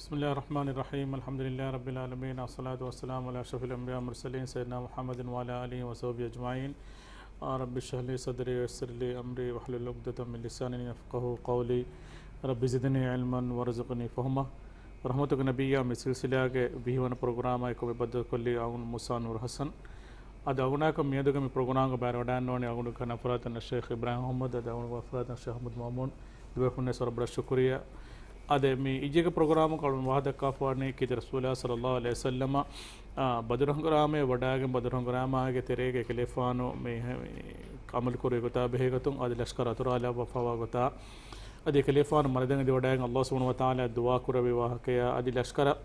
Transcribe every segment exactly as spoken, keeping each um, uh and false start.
بسم الله الرحمن الرحيم. الحمد لله رب العالمين. الصلاة والسلام على أشرف الأنبياء والمرسلين سيدنا محمد وعلى آله وصحبه أجمعين. آه، رب اشرح لي صدري ويسر لي أمري واحلل عقدة من لساني يفقهوا قولي. رب زدني علما وارزقني فهما. ރަޙްމަތުގެ ނަބިއްޔާ މި ސިލްސިލާގެ ވިހިވަނަ ޕްރޮގްރާމާއެކު މި ބައްދަލުކޮށްލީ އަޅުގަނޑު މޫސާ ނޫރު ޙަސަން. އަދި އަޅުގަނޑާއެކު މިއަދުގެ މި ޕްރޮގްރާމްގަ ބައިވެރިވަޑައިގަންނަވަނީ އަޅުގަނޑުގެ ކަންފަރާތަން ޝޭޚް އިބްރާހިމް މުޙައްމަދު، އަދި އަޅުގަނޑުގެ ކަންފަރާތަން ޝޭޚް އަޙްމަދު މައުމޫން. ދެބައިކުންނޭ ސޮރަބަޑަށް ޝުކުރިއްޔާ. އަދި މި އިއްޔެގެ ޕްރޮގްރާމުގަ އަޅުގަނޑު ވާހަކަ ދައްކާފަވަނީ ކީރިތި ރަސޫލާ ޞައްލައްލާހު ޢަލައިހި ވަސައްލަމަ، އާ، ބަދުރު ހަނގުރާމަޔަށް ވަޑައިގެން ބަދުރު ހަނގުރާމާގެ ތެރޭގައި ކަލޭފާނު މި، މި ޢަމަލު ކުރި ގޮތާ ބެހޭ ގޮތުން އަދި ލަޝްކަރު އަތުރާލައްވާފަވާ ގޮތާ، އަދި ކަލޭފާނު މަރަދަން އެދިވަޑައިގެން އައްލާހު ސުބްޙާނަހޫ ވަތަޢާލާ ދުޢާ ކުރެއްވި ވާހަކަޔާ، އަދި ލަޝްކަރަށް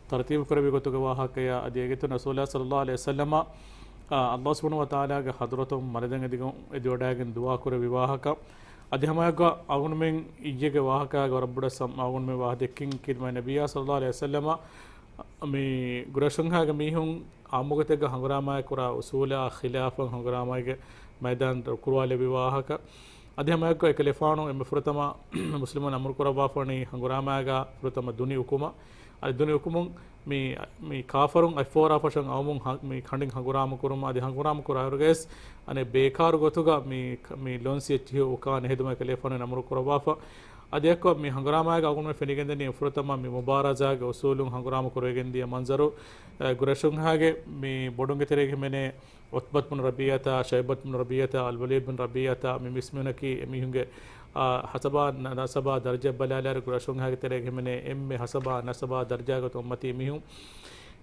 ތަރުތީބު ކުރެއްވި ގޮތުގެ ވާހަކަޔާ، އަދި އޭގެ އިތުރުން ރަސޫލާ ޞައްލައްލާހު ޢަލައިހި ވަސައްލަމަ، އާ، އައްލާހު ސުބްޙާނަހޫ ވަތަޢާލާގެ ޙަޟްރަތުން މަރަދަން އެދިގެން އެދިވަޑައިގެން ދުޢާ ކުރެއްވި ވާހަކަ. އަދި ހަމައެއާއެކު އަޅުގަނޑުމެން އިއްޔެގެ ވާހަކައިގަ ވަރަށް ބޮޑަށް ސަމް-، އަޅުގަނޑުމެން ވާހަކަ ދެއްކިން ކީރިތި މާތް ނަބިއްޔާ ޞައްލައްލާހު ޢަލައިހި ވަސައްލަމަ މި ގުރައިޝުންހާގެ މީހުން އާއްމުގޮތެއްގަ ހަނގުރާމާއެއް ކުރާ އުޞޫލާ ޚިލާފަށް ހަނގުރާމާއިގެ މައިދާން ކުރުވާލެއްވި ވާހަކަ. އަދި ހަމައެއާއެކު އެކަލޭފާނު އެންމެ ފުރަތަމަ މުސްލިމުން އަމުރު ކުރައްވާފަވަނީ ހަނގުރާމާގަ ފުރަތަމަ ދުނި އުކުމަށް. އަދި ދުނި އުކުމުން މި، މި ކާފަރުން އަތްފޯރާފަށަށް އައުމުން ހަ-، މި ކަނޑިން ހަނގުރާމަ ކުރުމަށް އަދި ހަނގުރާމަ ކުރާއިރުގައިސް އަނެއް ބޭކާރު ގޮތުގަ މި، މި ލޮންސި އެއްޗިހި އުކާނެ ހެދުމަށް އެކަލޭފާނު އަމުރު ކުރައްވާފަ. އަދި އެއްކޮށް މި ހަނގުރާމާގަ އަޅުގަނޑުމެން ފެނިގެންދަނީ ފުރަތަމަ މި މުބާރަޒާގެ އުޞޫލުން ހަނގުރާމަ ކުރެވިގެން ދިޔަ މަންޒަރު، އެ، ގުރައިޝުންހާގެ މި ބޮޑުންގެ ތެރޭގަ ހިމެނޭ ޢުތްބަތު ބިން ރަބީޢަތާ، ޝައިބަތު ބިން ރަބީޢަތާ، އަލްވަލީދު ބިން ރަބީޢަތާ، މި މިސްމީހުނަކީ އެމީހުންގެ، އާ، ހަސަބާ ނަ-، ނަސަބާ ދަރަޖަ ބަލާލާއިރު ގުރައިޝުންހާގެ ތެރޭގަ ހިމެނޭ އެންމެ ހަސަބާ ނަސަބާ ދަރަޖާގަތު އުއްމަތީ މީހުން.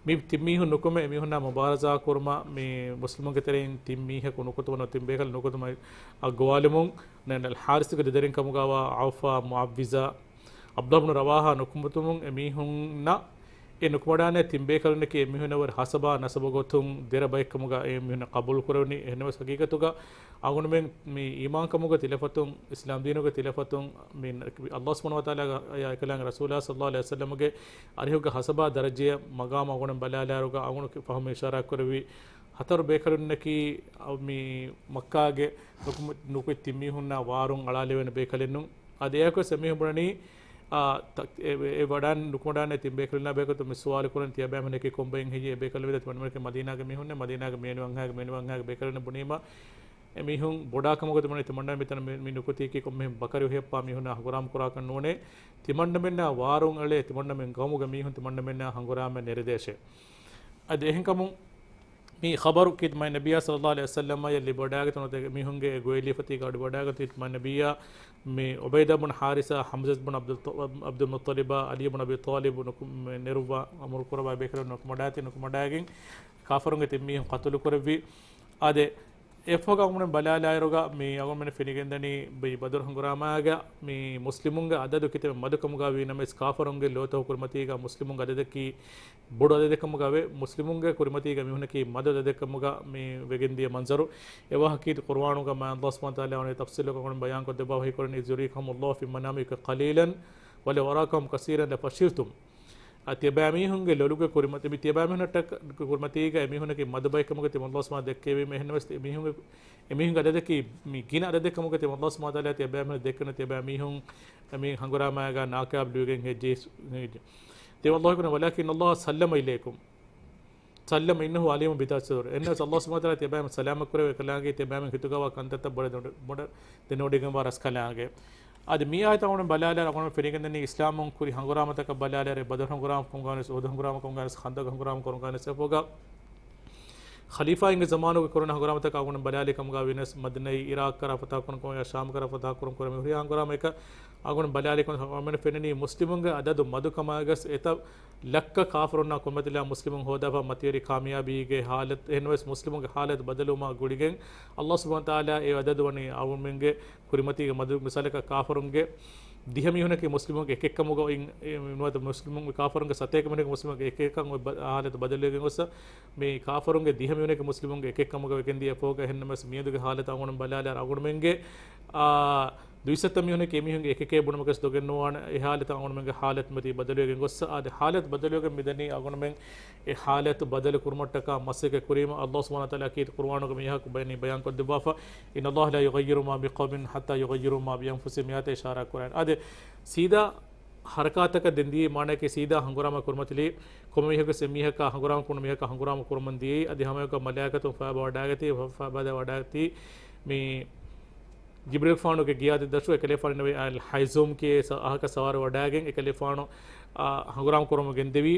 މި ތިން މީހުން ނުކުމެ އެމީހުންނާ މުބާރަޒާ ކުރުމަށް މި މުސްލިމުންގެ ތެރެއިން ތިން މީހަކު ނުކުތުމަން ތިން ބޭކަލުން ނުކުތުމަށް އަށް ގޮވާލުމުން، ނަ-، ނަ-، ޙާރިސްގެ ދެދަރިން ކަމުގައިވާ ޢައުފާ، މުޢައްވިޒާ، ޢަބްދުﷲ ބިން ރަވާޙާ ނުކުމެ އެމީހުންނަށް އެ ނުކުމެވަޑާނޭ ތިން ބޭކަލުންނަކީ އެމީހުންނަށް ވަރަށް ހަސަބާ ނަސަބު ގޮތުން ދެރަ ބައެއްކަމުގަ އެ މީހުންނަށް ޤަބޫލު ކުރެވުނީ. އެހެންނަމަވެސް ޙަޤީޤަތުގަ އަޅުގަނޑުމެން މި އީމާންކަމުގެ ތިލަފަތުން، އިސްލާމް ދީނުގެ ތިލަފަތުން މި އައްލާހު ސުބްޙާނަހޫ ވަތަޢާލާގެ އަޔާ އެކަލާނގެ ރަސޫލާ ޞައްލައްލާހު ޢަލައިހި ވަސައްލަމަގެ އަރިހުގެ ހަސަބާ ދަރަޖައަށް މަގާމަށް އަޅުގަނޑުމެން ބަލާލާއިރުގަ އަޅުގަނޑު ފަހުމަށް އިޝާރާތް ކުރެއްވި ހަތަރު ބޭކަލުންނަކީ މި މައްކާގެ ނުކުމެ-، ނުކުތް ތިން މީހުންނާ ވާރުން އަޅާލެވޭނެ ބޭކަލެއްނު. އަދި އެއަކުވެސް އެމީހުން ބުނަނީ، އާ، ތަ-، އެ، އެ ވަޑާން ނުކުމެވަޑާނެ ތިން ބޭކަލުންނާ ބެހޭގޮތުން މި ސުވާލު ކުރަން ތިޔަބައިމީހުންނަކީ ކޮން ބައެއް ހެއްޔޭ؟ އެ ބޭކަލުން ވިދާ ތިމަންނަމެންނަކީ މަދީނާގެ މީހުންނޭ، މަދީނާގެ މި އަންހާގެ މި އަންހާގެ ބޭކަލުންނޭ ބުނީމަ، އެމީހުން ބޮޑާ ކަމުގަ ތިމަން، ތިމަންނަމެން މިތަނަށް މި، މި ނުކުތީކީ ކޮންމެހެން ބަކަރި އުހިއްޕާ މީހުންނާ ހަނގުރާމަ ކުރާކަށް ނޫނޭ. ތިމަންނަމެންނާ ވާރުން އެޅޭ، ތިމަންނަމެން ގައުމުގެ މީހުން ތިމަންނަމެންނާ ހަނގުރާމަ ނެރެދޭށޭ. އަދި އެހެންކަމުން މި ޚަބަރު ކީރިތި މާތް ނަބިއްޔާ ޞައްލައްލާހު ޢަލައިހި ވަސައްލަމަށް ލިބިވަޑައިގަތުނު މީހުންގެ ގޮވެލިފަތީގަ ވަޑައިގަތު މާތް ނަބިއްޔާ މި ޢުބައިދާ ބުން ޙާރިސާ، ޙަމްޒާ ބުން ޢަބްދުލް، ޢަބްދުލް މުއްޠަލިބާ، ޢަލީ ބުން އަބީ ޠާލިބު ނުކު-، މި ނެރުއްވާ އަމުރު ކުރައްވާ ބޭކަލުން ނުކުމެވަޑައިގަތީ، ނުކުމެވަޑައިގެން ކާފަރުންގެ ތިން މީހުން ޤަތުލު ކުރެއްވި. އާދެ، އެއަށްފަހުގަ އަޅުގަނޑުމެން ބަލާލާއިރުގަ މި އަޅުގަނޑުމެން ފެނިގެންދަނީ މި ބަދުރު ހަނގުރާމާގަ މި މުސްލިމުންގެ އަދަދު ކިތަންމެ މަދުކަމުގަ ވީނަމަވެސް ކާފަރުންގެ ލޯތަކު ކުރިމަތީގަ މުސްލިމުންގެ އަދަދަކީ ބޮޑު އަދަދެއްކަމުގަވޭ، މުސްލިމުންގެ ކުރިމަތީގަ މީހުނަކީ މަދު އަދަދެއްކަމުގަ މި ވެގެންދިޔަ މަންޒަރު. އެވާހަކީ ޤުރުއާނުގަ މާތް ﷲ ސުބްޙާނަހޫ ވަތަޢާލާ ވަނީ ތަފްޞީލުކޮށް ބަޔާންކޮށްދެއްވާ ވަޙީކުރަނީ، إذ يريكهم الله في منامكم قليلا ولو أراكم كثيرا لفشلتم. އަ، ތިޔަބައިމީހުންގެ ލޮލުގެ ކުރިމަ-، ތި-، ތިޔަބައިމީހުންނަށްޓަކަ-، ކުރިމަތީގަ އެމީހުނަކީ މަދު ބައެއްކަމުގަ ތިމަން ﷲ ސުބްޙާނަހޫ ދެއްކެވީމަ، އެހެންނަމަވެސް އެމީހުންގެ، އެމީހުންގެ އަދަދަކީ މި ގިނަ އަދަދެއްކަމުގަ ތިމަން ﷲ ސުބްޙާނަހޫ ވަތަޢާލާ ތިޔަބައިމީހުން ދެއްކެނު ތިޔަބައިމީހުން އެމީ ހަނގުރާމާގަ ނާކާމިޔާބު ލިބިގެން ހެއްޔޭ؟ ދެން ﷲ ވަޙީކުރަނީ، ولكن الله سلم إليكم. سلم إنه عليم بذات الصدور. އެހެންނަމަވެސް ﷲ ސުބްޙާނަހޫ ވަތަޢާލާ ތިޔަބައިމީހުން ސަލާމަތް ކުރެވޭ ކަލާނގެ ތިޔަބައިމީހުން ހިތުގަވާ ކަންތައްތައް ބޮޑަށް ދެނެވޮޑިގެންވާ ރަސްކަލާނގެ. އަދި މި އާޔަތް އަޅުގަނޑު ބަލާލާއިރު އަޅުގަނޑު ފެނިގެންދަނީ އިސްލާމުން ކުރި ހަނގުރާމަތަކަށް ބަލާލާއިރު، ބަދުރު ހަނގުރާމަ ކަމުގަވާނެސް، އުޙުދު ހަނގުރާމަ ކަމުގަވާނެސް، ޚަންދަޤު ހަނގުރާމަ ކަމުގަވާނެސް އެފޯގަ ޚަލީފާއިންގެ ޒަމާނުގެ ކުރަން ހަނގުރާމަތަކަށް އަޅުގަނޑު ބަލާލި ކަމުގަ ވިޔަސް މަދީނާއި އިރާޤަށް ފަތާކުރަން ކަމުގަ ޝާމްގަ ފަތާކުރަން ކުރަން މި ހުރި ހަނގުރާމަ އެކަ އަޅުގަނޑު ބަލާލި ކަމުގަ އަޅުގަނޑު ފެންނަނީ މުސްލިމުންގެ އަދަދު މަދުކަމާގަސް އެތައް ލައްކަ ކާފަރުންނާ ކުރިމަތިލާ މުސްލިމުން ހޯދާފަ މަތިވެރި ކާމިޔާބީގެ ޙާލަތު، އެހެންނަމަވެސް މުސްލިމުންގެ ޙާލަތު ބަދަލުވުމާ ގުޅިގެން ﷲ ސުބްޙާނަހޫ ވަތަޢާލާ އެ އަދަދު ވަނީ އަޅުގަނޑުމެންގެ ކުރިމަތީގެ މަދު. މިސާލަކަށް ކާފަރުންގެ ދިހަ މީހުނަކީ މުސްލިމުންގެ އެކެއްކަމުގަ އިން، އެ، ނުވަތަ މުސްލިމުން، ކާފަރުންގެ ސަތޭކަ މީހުނަކީ މުސްލިމުންގެ އެކެއްކަން އޮތް ބަ-، ޙާލަތު ބަދަލުވެގެން ގޮސް، މި ކާފަރުންގެ ދިހަ މީހުނަކީ މުސްލިމުންގެ އެކެއްކަމުގަ ވެގެންދިޔަ އެފޯގަ. އެހެންނަމަވެސް މިއަދުގެ ޙާލަތު އަޅުގަނޑު ބަލާލާއިރު އަޅުގަނޑުމެންގެ، އާ، ދުއިސައްތަ މީހުނަކީ އެމީހުންގެ އެކެކޭ ބުނުމަކަސް ދޮގެއް ނުވާނެ. އެ ޙާލަތު އަޅުގަނޑުމެންގެ ޙާލަތު މަތީ ބަދަލުވެގެން ގޮސް، އާދެ، ޙާލަތު ބަދަލުވެގެން މިދަނީ އަޅުގަނޑުމެން އެ ޙާލަތު ބަދަލު ކުރުމަށްޓަކާ މަސައްކަތް ކުރީމަ، ﷲ ސުބްޙާނަހޫ ވަތަޢާލާ ކީރިތި ޤުރުއާނުގަ މި އާޔަތް ބަޔަނީ ބަޔާން ކޮށްދެއްވާފަ، إن الله لا يغير ما بقوم حتى يغيروا ما بأنفسهم، މި އާޔަތަށް އިޝާރާ ކުރަން. އާދެ، ސީދާ ހަރަކާތަކަށް ދެން ދިޔައީ، މާނައަކީ ސީދާ ހަނގުރާމަ ކުރުމަތިލީ، ކޮންމެ މީހަކު އެއްމީހަކާ ހަނގުރާމަ ކުރުނު މީހަކާ ހަނގުރާމަ ކުރަމުން ދިޔައީ. އަދި ހަމައެކަ މަލާއިކަތުން ފައިބަ ވަޑާގަތީ، ފަ-، ފައިބަ ވަޑާގަތީ މި ޖިބްރީލްފާނުގެ ގިޔާދެއް ދަށު އެކަލޭފާނު ނަވީ އަލް ހައިޒޫމް ކިޔޭ އަހަކަށް ސަވާރު ވަޑާގެން އެކަލޭފާނު، އާ، ހަނގުރާމަ ކުރަމުން ގެންދެވީ.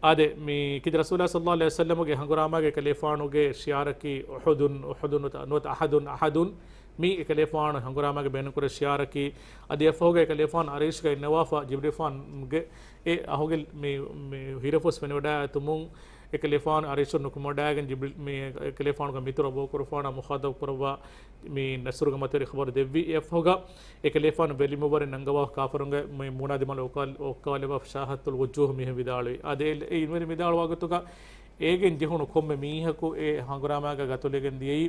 އާދެ، މި ކީރިތި ރަސޫލާ ޞައްލަﷲ ޢަލައިހި ވަސައްލަމަގެ ހަނގުރާމާގެ އެކަލޭފާނުގެ ޝިޢާރަކީ އުޙުދުން، އުޙުދުން ނުވަތަ، ނުވަތަ އަޙަދުން، އަޙަދުން. މި އެކަލޭފާނު ހަނގުރާމާގެ ބޭނުންކުރެ ޝިޢާރަކީ. އަދި އެއަށްފަހުގަ އެކަލޭފާނު އަރީޝްގަ އިންނަވާފަ ޖިބްރީލްފާނުގެ އެ އަހުގެ މި، މި ހިރަފުސް ފެނިވަޑާ އެތުމުން އެކަލޭފާނު އަރީޝުން ނުކުމެވަޑާގެން ޖިބްރީލް މި އެކަލޭފާނުގެ މިތުރު އަބޫބަކުރުފާނާ މުޚާޠަބު ކުރައްވާ މި ނަޞްރުގެ މަތިވެރި ޚަބަރު ދެއްވި. އެއަށްފަހުގަ އެކަލޭފާނު ވެލިމުއްވަރެއް ނަންގަވާ ކާފަރުންގެ މި މޫނާ ދިމާލު އޮއްކާލި، އޮއްކާލެވާ ޝާހަތުލް ވުޖޫހު މިހެން ވިދާޅުވި. އާދެ، އެ އިންވެރި ވިދާޅުވާ ގޮތުގަ އޭގެން ޖެހުނު ކޮންމެ މީހަކު އެ ހަނގުރާމާގަ ގަތުލެގެން ދިޔައީ.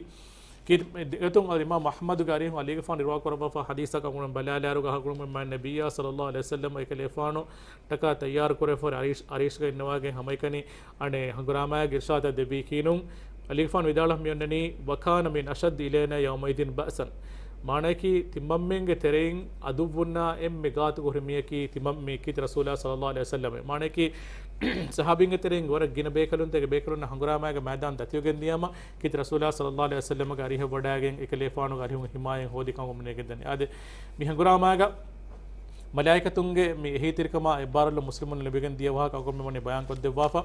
ކީރިތި އިމާމް އަޙްމަދުގެ އަރިހުން އަލީގެފާނު ރިވާ ކުރައްވާފަ ޙަދީޘަކަށް އަޅުގަނޑު ބަލާލާއިރުގަ އަޅުގަނޑު މާތް ނަބިއްޔާ ޞައްލަﷲ ޢަލައިހި ވަސައްލަމަ އެކަލޭފާނު ޓަކާ ތައްޔާރު ކުރެފަ އަރީޝް، އަރީޝްގަ އިންނަވާގެން ހަމައެކަނި އަނެއް ހަނގުރާމާގެ އިރްޝާދަށް ދެއްވީކީނު، އަލީގެފާނު ވިދާޅުވި މިއޮންނަނީ، "وكان من أشد إلينا يومئذ بأسا." މާނައަކީ، ތިމަންމެންގެ ތެރެއިން އަދުއްވުންނާ އެންމެ ގާތު ހުރި މީހަކީ ތިމަން މީ ކީރިތި ރަސޫލާ ޞައްލަﷲ ޢަލައިހި ވަސައްލަމެ. މާނައަކީ، ޞަޙާބީންގެ ތެރެއިން ވަރަށް ގިނަ ބޭކަލުންތަކެއް ބޭކަލުންނަށް ހަނގުރާމާގެ މައިދާން ދަތިވެގެން ދިޔައިމަ، ކީރިތި ރަސޫލާ ޞައްލަﷲ ޢަލައިހި ވަސައްލަމަގެ އަރިހަށް ވަޑާގެން އެކަލޭފާނުގެ އަރިހުން ހިމާޔަތް ހޯދި ކަމަށް ނޭނގެންދަނީ. އާދެ، މި ހަނގުރާމާގަ މަލާއިކަތުންގެ މި އެހީތެރިކަމާ އެއްބާރަށް މުސްލިމުން ލިބިގެން ދިޔަ ވާހަކަ އަޅުގަނޑުމެން ވަނީ ބަޔާން ކޮށްދެއްވާފަ.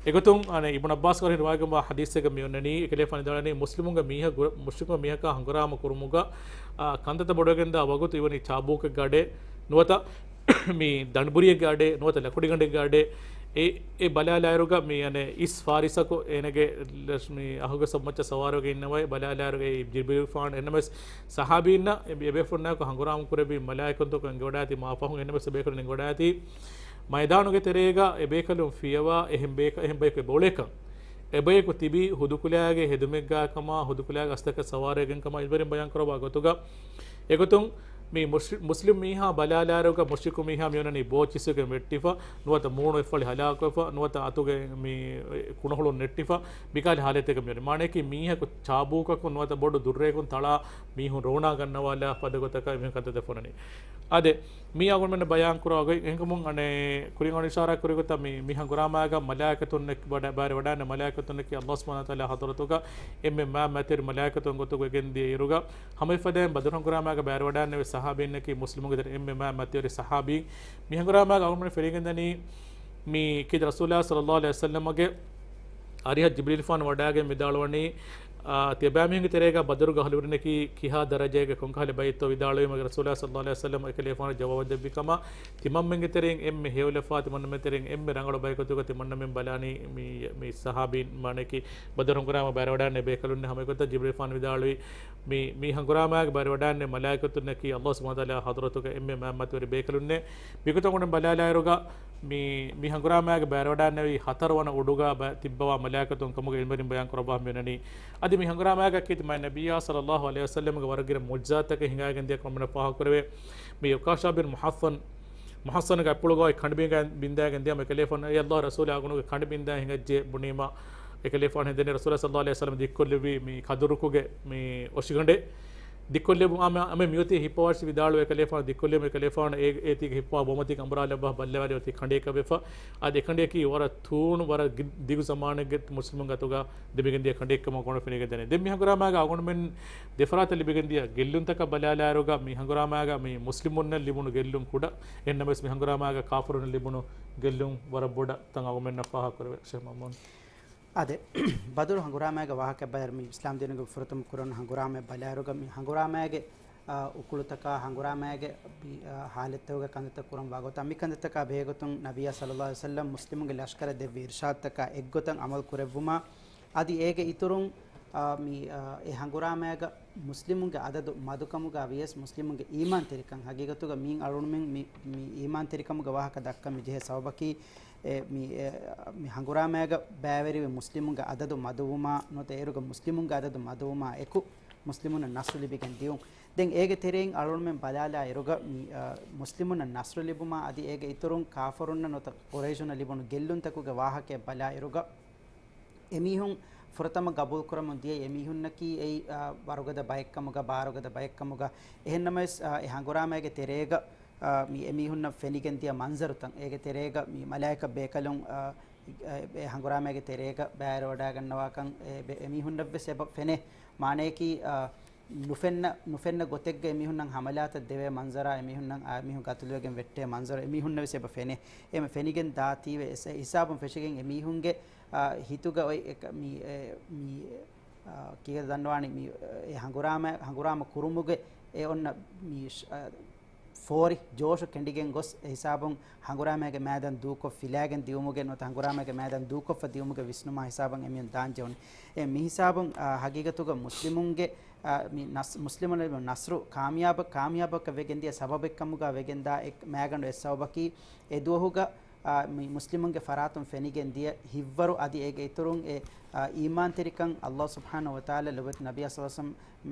އެގޮތުން، އަނެއް އިބްނު ޢައްބާސް ވަރި ރިވާޔަތް ކުރެއްވި ޙަދީޘެއްގަ މި އޮންނަނީ، އެކަލޭފާނު ވިދާޅުވަނީ، މުސްލިމުންގެ މީހަކު، މުޝްރިކު މީހަކާ ހަނގުރާމަ ކުރުމުގަ، އާ، ކަންތައްތައް ބޮޑުވެގެންދާ ވަގުތު އިވަނީ ޗާބޫކެއްގެ އަޑެއް ނުވަތަ މި ދަނޑުބުރިއެއްގެ އަޑެއް ނުވަތަ ލަކުޑިގަނޑެއްގެ އަޑެއް. އެ، އެ ބަލާލާއިރުގަ މި އަނެއް އިސް ފާރިސަކު އޭނަގެ ލަޝް-، މި އަހުގެ ސަބް މައްޗަށް ސަވާރުވެގެން އިންނަވައި ބަލާލާއިރުގަ އެ ޖިބްރީލްފާނު އެންނަމެސް ޞަޙާބީންނަށް އެ ބޭފުޅުންނާއެކު ހަނގުރާމަ ކުރެއްވި މަލާއިކަތުންތަކު އެނގިވަޑާތީ މާ ފަހުން އެންނަމެސް އެ ބޭކަލުން އެނގިވަޑާތީ މައިދާނުގެ ތެރޭގަ އެ ބޭކަލުން ފިޔަވާ އެހެން ބޭކަ-، އެހެން ބަޔަކު އެބައުޅޭކަން. އެބަޔަކު ތިބީ ހުދުކުލައިގެ ހެދުމެއްގާ ކަމާ، ހުދުކުލައިގެ އަސްތަކަށް ސަވާރުވެގެން ކަމަށް އިންވެރިން ބަޔާން ކުރައްވާ ގޮތުގަ، އެގޮތުން މި މުސް-، މުސްލިމް މީހާ ބަލާލާއިރުގަ މުޝްރިކު މީހާ މިއޮންނަނީ ބޯ ޗިއްސިގެން ވެއްޓިފަ، ނުވަތަ މޫނު އެއްފަޅި ހަލާކުވެފަ، ނުވަތަ އަތުގެ މި ކުނަހުޅުން ނެއްޓިފަ، މިކާލި ހާލަތެއްގަ މިއޮންނަނީ. މާނައަކީ މީހަކު ޗާބޫކަކުން ނުވަތަ ބޮޑު ދުއްރައަކުން ތަޅާ މީހުން ރޯނާ ގަންނަވާލާ ފަދަ ގޮތަކަށް މި ކަންތައްތައް ފޮނަނީ. އާދެ، މީ އަޅުގަނޑުމެންނަށް ބަޔާން ކުރާ އެހެންކަމުން އަނެއް ކުރިން އަޅުގަނޑު އިޝާރާތް ކުރި ގޮތަށް މި، މި ހަނގުރާމާގަ މަލާއިކަތުންނެއް ވަޑަ-، ބައިވެރިވަޑާނެ މަލާއިކަތުންނަކީ ﷲ ސުބްޙާނަހޫ ވަތަޢާލާ ޙަޟްރަތުގަ އެންމެ މާތް މަތިވެރި މަލާއިކަތުން ގޮތުގަ ގެންދިޔަ އިރުގަ، ހަމަ އެފަދައިން ބަދުރު ހަނގުރާމާގަ ބައިވެރިވަޑާނެވި ޞަޙާބީންނަކީ މުސްލިމުންގެ ތެރެ އެންމެ މާތް މަތިވެރި ޞަޙާބީން. މި ހަނގުރާމާގަ އަޅުގަނޑުމެން ފެނިގެންދަނީ މި ކީރިތި ރަސޫލާ ޞައްލަﷲ ޢަލައިހި ވަސައްލަމަގެ އަރިހަށް ޖިބްރީލްފާނު ވަޑާގެން ވިދާޅުވަނީ، އާ، ތިޔަބައިމީހުންގެ ތެރޭގަ ބަދުރުގަ އަހުލުވެރިންނަކީ ކިހާ ދަރަޖައެއްގެ ކޮންކަހަލަ ބައެއްތޯ ވިދާޅުވީމަ ރަސޫލާ ޞައްލަﷲ ޢަލައިހި ވަސައްލަމަ އެކަލޭފާނަށް ޖަވާބު ދެއްވި ކަމަށް، ތިމަންމެންގެ ތެރެއިން އެންމެ ހެޔޮލަފާ، ތިމަންމެންގެ ތެރެއިން އެންމެ ރަނގަޅު ބައެއް ގޮތުގަ ތިމަންމެން ބަލާނީ މި، މި ޞަޙާބީން، މާނައަކީ ބަދުރު ހަނގުރާމަ ބައިވެރިވަޑާނެ ބޭކަލުންނޭ. ހަމަ އެގޮތަށް ޖިބްރީލްފާނު ވިދާޅުވީ، މި، މި ހަނގުރާމާގަ ބައިވެރިވަޑާނެ މަލާއިކަތުންނަކީ ﷲ ސުބްޙާނަހޫ ވަތަޢާލާ ޙަޟްރަތުގަ އެންމެ މާތް މަތިވެރި ބޭކަލުންނޭ. މިގޮތަށް އަޅުގަނޑު ބަލާލާއިރުގަ، މި، މި ހަނގުރާމާގަ ބައިވެރިވަޑާނެވި ހަތަރުވަނަ އުޑުގަ ބަ-، ތިއްބަވާ މަލާއިކަތުން ކަމުގަ އިލްމުވެރިން ބަޔާން ކުރައްވާ މިއޮންނަނީ. އަދި މި ހަނގުރާމާގަ ކީރިތި މާތް ނަބިއްޔާ ޞައްލަﷲ ޢަލައިހި ވަސައްލަމަގެ ވަރަށް ގިނަ މުޢުޖިޒާތްތަކެއް ހިނގައިގެން ދިޔަ ކަމަށް ފާހަގަކުރެވޭ. މި ޢުކާޝާ ބިން މުޙްޞަން، މުޙްޞަންގެ އަތްޕުޅުގައި ކަނޑިބިނގަ-، ބިންދާގެން ދިޔަ އެކަލޭފާނު، އޭ ﷲ ރަސޫލާ އަޅުގަނޑުގެ ކަނޑި ބިންދާ ހިނގައްޖެ ބުނީމަ، އެކަލޭފާނު ހެދެނީ ރަސޫލާ ޞައްލަﷲ ޢަލައިހި ވަސައްލަމަ ދިއްކޮށްލެއްވި މި ކަދުރުކުގެ މި އޮށިގަނޑެއް. ދިއްކޮށްލެއްވު އާ މި، އާ މި މިއޮތީ ހިއްޕަވާށި ވިދާޅުވެ އެކަލޭފާނު ދިއްކޮށްލެވުމުން އެކަލޭފާނު އޭ، އޭތީގެ ހިއްޕަވާ ބޯމަތީގެ އަނބުރާލައްވާ ބައްލަވާލި އޮތީ ކަނޑެއްކަ ވެފަ. އަދި އެކަނޑިއަކީ ވަރަށް ތޫނު ވަރަށް ގި-، ދިގު ޒަމާނެއްގެ މުސްލިމުންގެ އަތުގަ ލިބިގެން ދިޔަ ކަނޑެއްކަމަށް އަޅުގަނޑު ފެނިގެން ދަނީ. ދެން މި ހަނގުރާމާގަ އަޅުގަނޑުމެން ދެފަރާތަށް ލިބިގެން ދިޔަ ގެއްލުންތަކަށް ބަލާލާއިރުގަ މި ހަނގުރާމާގަ މި މުސްލިމުންނަށް ލިބުނު ގެއްލުން ކުޑަ. އެހެންނަމަވެސް މި ހަނގުރާމާގަ ކާފަރުންނަށް ލިބުނު ގެއްލުން ވަރަށް ބޮޑަށް ތަން އަޅުގަނޑުމެންނަށް ފާހަގަކުރެވޭ. ޝޭޚް މައުމޫން. އާދެ، ބަދުރު ހަނގުރާމާގެ ވާހަކަ ބަލާއިރު މި އިސްލާމް ދީނުގެ ފުރަތަމަ ކުރަން ހަނގުރާމަ ބަލާއިރުގަ މި ހަނގުރާމާގެ، އާ، އުކުޅުތަކާ ހަނގުރާމާގެ ބި-، އާ، ހާލަތްތަކުގެ ކަންތައްތައް ކުރަން ވާގޮތަށް މި ކަންތައްތަކާ ބެހޭގޮތުން ނަބިއްޔާ ޞައްލަﷲ ޢަލައިހި ވަސައްލަމް މުސްލިމުންގެ ލަޝްކަރަށް ދެއްވި އިރްޝާދުތަކާ އެއްގޮތަށް އަމަލު ކުރެއްވުމާ، އަދި އޭގެ އިތުރުން، އާ، މި، އާ، އެ ހަނގުރާމާގަ މުސްލިމުންގެ އަދަދު މަދުކަމުގަ ވިޔަސް މުސްލިމުންގެ އީމާންތެރިކަން ހަގީގަތުގަ މިއިން އަޅުގަނޑުމެން މި، މި އީމާންތެރިކަމުގެ ވާހަކަ ދައްކަން މި ޖެހޭ ސަބަބަކީ، އެ، މި، އެ، މި ހަނގުރާމާގަ ބައިވެރިވި މުސްލިމުންގެ އަދަދު މަދުވުމާ ނުވަތަ އޭރުގެ މުސްލިމުންގެ އަދަދު މަދުވުމާ އެކު މުސްލިމުންނަށް ނަޞްރު ލިބިގެން ދިޔުން. ދެން އޭގެ ތެރެއިން އަޅުގަނޑުމެން ބަލާލާ އިރުގަ މި، އަ، މުސްލިމުންނަށް ނަޞްރު ލިބުމާ އަދި އޭގެ އިތުރުން ކާފަރުންނަށް ނުވަތަ ޤުރައިޝުންނަށް ލިބުނު ގެއްލުންތަކުގެ ވާހަކައެއް ބަލާ އިރުގަ، އެމީހުން ފުރަތަމަ ގަބޫލުކުރަމުން ދިޔަ އެމީހުންނަކީ އެއީ، އާ، ވަރުގަދަ ބައެއްކަމުގަ، ބާރުގަދަ ބައެއްކަމުގަ، އެހެންނަމަވެސް، އާ، އެ ހަނގުރާމައިގެ ތެރޭގަ، އާ، މި އެމީހުންނަށް ފެނިގެން ދިޔަ މަންޒަރުތައް، އޭގެ ތެރޭގަ މި މަލާއިކަ ބޭކަލުން، އާ، އެ ހަނގުރާމައިގެ ތެރޭގަ ބައިވެރިވަޑައިގަންނަވާކަން އެ ބެ-، އެމީހުންނަށްވެސް އެބަ ފެނޭ. މާނަޔަކީ، އާ، ނުފެންނަ، ނުފެންނަ ގޮތެއްގަ އެމީހުންނަށް ހަމަލާތައް ދެވޭ މަންޒަރާ، އެމީހުންނަށް، އާ، އެމީހުން ގަތުލުވެގެން ވެއްޓޭ މަންޒަރު އެމީހުންނަށްވެސް އެބަ ފެނޭ. އެމަ ފެނިގެން ދާތީވެ އެ ހިސާބުން ފެށިގެން އެމީހުންގެ، އާ، ހިތުގަ އޮތް އެކަ-، މި، އެ، މި، އާ، ކީއްވެ ދަންނަވާނީ މި، އެ ހަނގުރާމަ، ހަނގުރާމަ ކުރުމުގެ އެ އޮންނަ މި ޝް-، އާ، ފޯރި ޖޯޝު ކެނޑިގެން ގޮސް، އެ ހިސާބުން ހަނގުރާމައިގެ މައިދާން ދޫކޮށް ފިލާގެން ދިއުމުގެ ނުވަތަ ހަނގުރާމައިގެ މައިދާން ދޫކޮށްފަ ދިއުމުގެ ވިސްނުމާ ހިސާބަށް އެމީހުން ދާން ޖެހުނީ. އެ މި ހިސާބުން، އާ، ހަގީގަތުގަ މުސްލިމުންގެ، އާ، މި ނަސް-، މުސްލިމުން ނަސްރު ކާމިޔާބަ-، ކާމިޔާބަކަށް ވެގެން ދިޔަ ސަބަބެއްކަމުގަ ވެގެންދާ އެ މައިގަނޑު އެއް ސަބަބަކީ އެ ދުވަހުގަ، އާ، މި މުސްލިމުންގެ ފަރާތުން ފެނިގެން ދިޔަ ހިއްވަރު އަދި އޭގެ އިތުރުން އެ، އާ، އީމާންތެރިކަން ﷲ ސުބްޙާނަހޫ ވަތަޢާލާ ލޮބުވެތި ނަބިއްޔާ ޞައްލަﷲު ޢަލައިހި ވަސައްލަމަ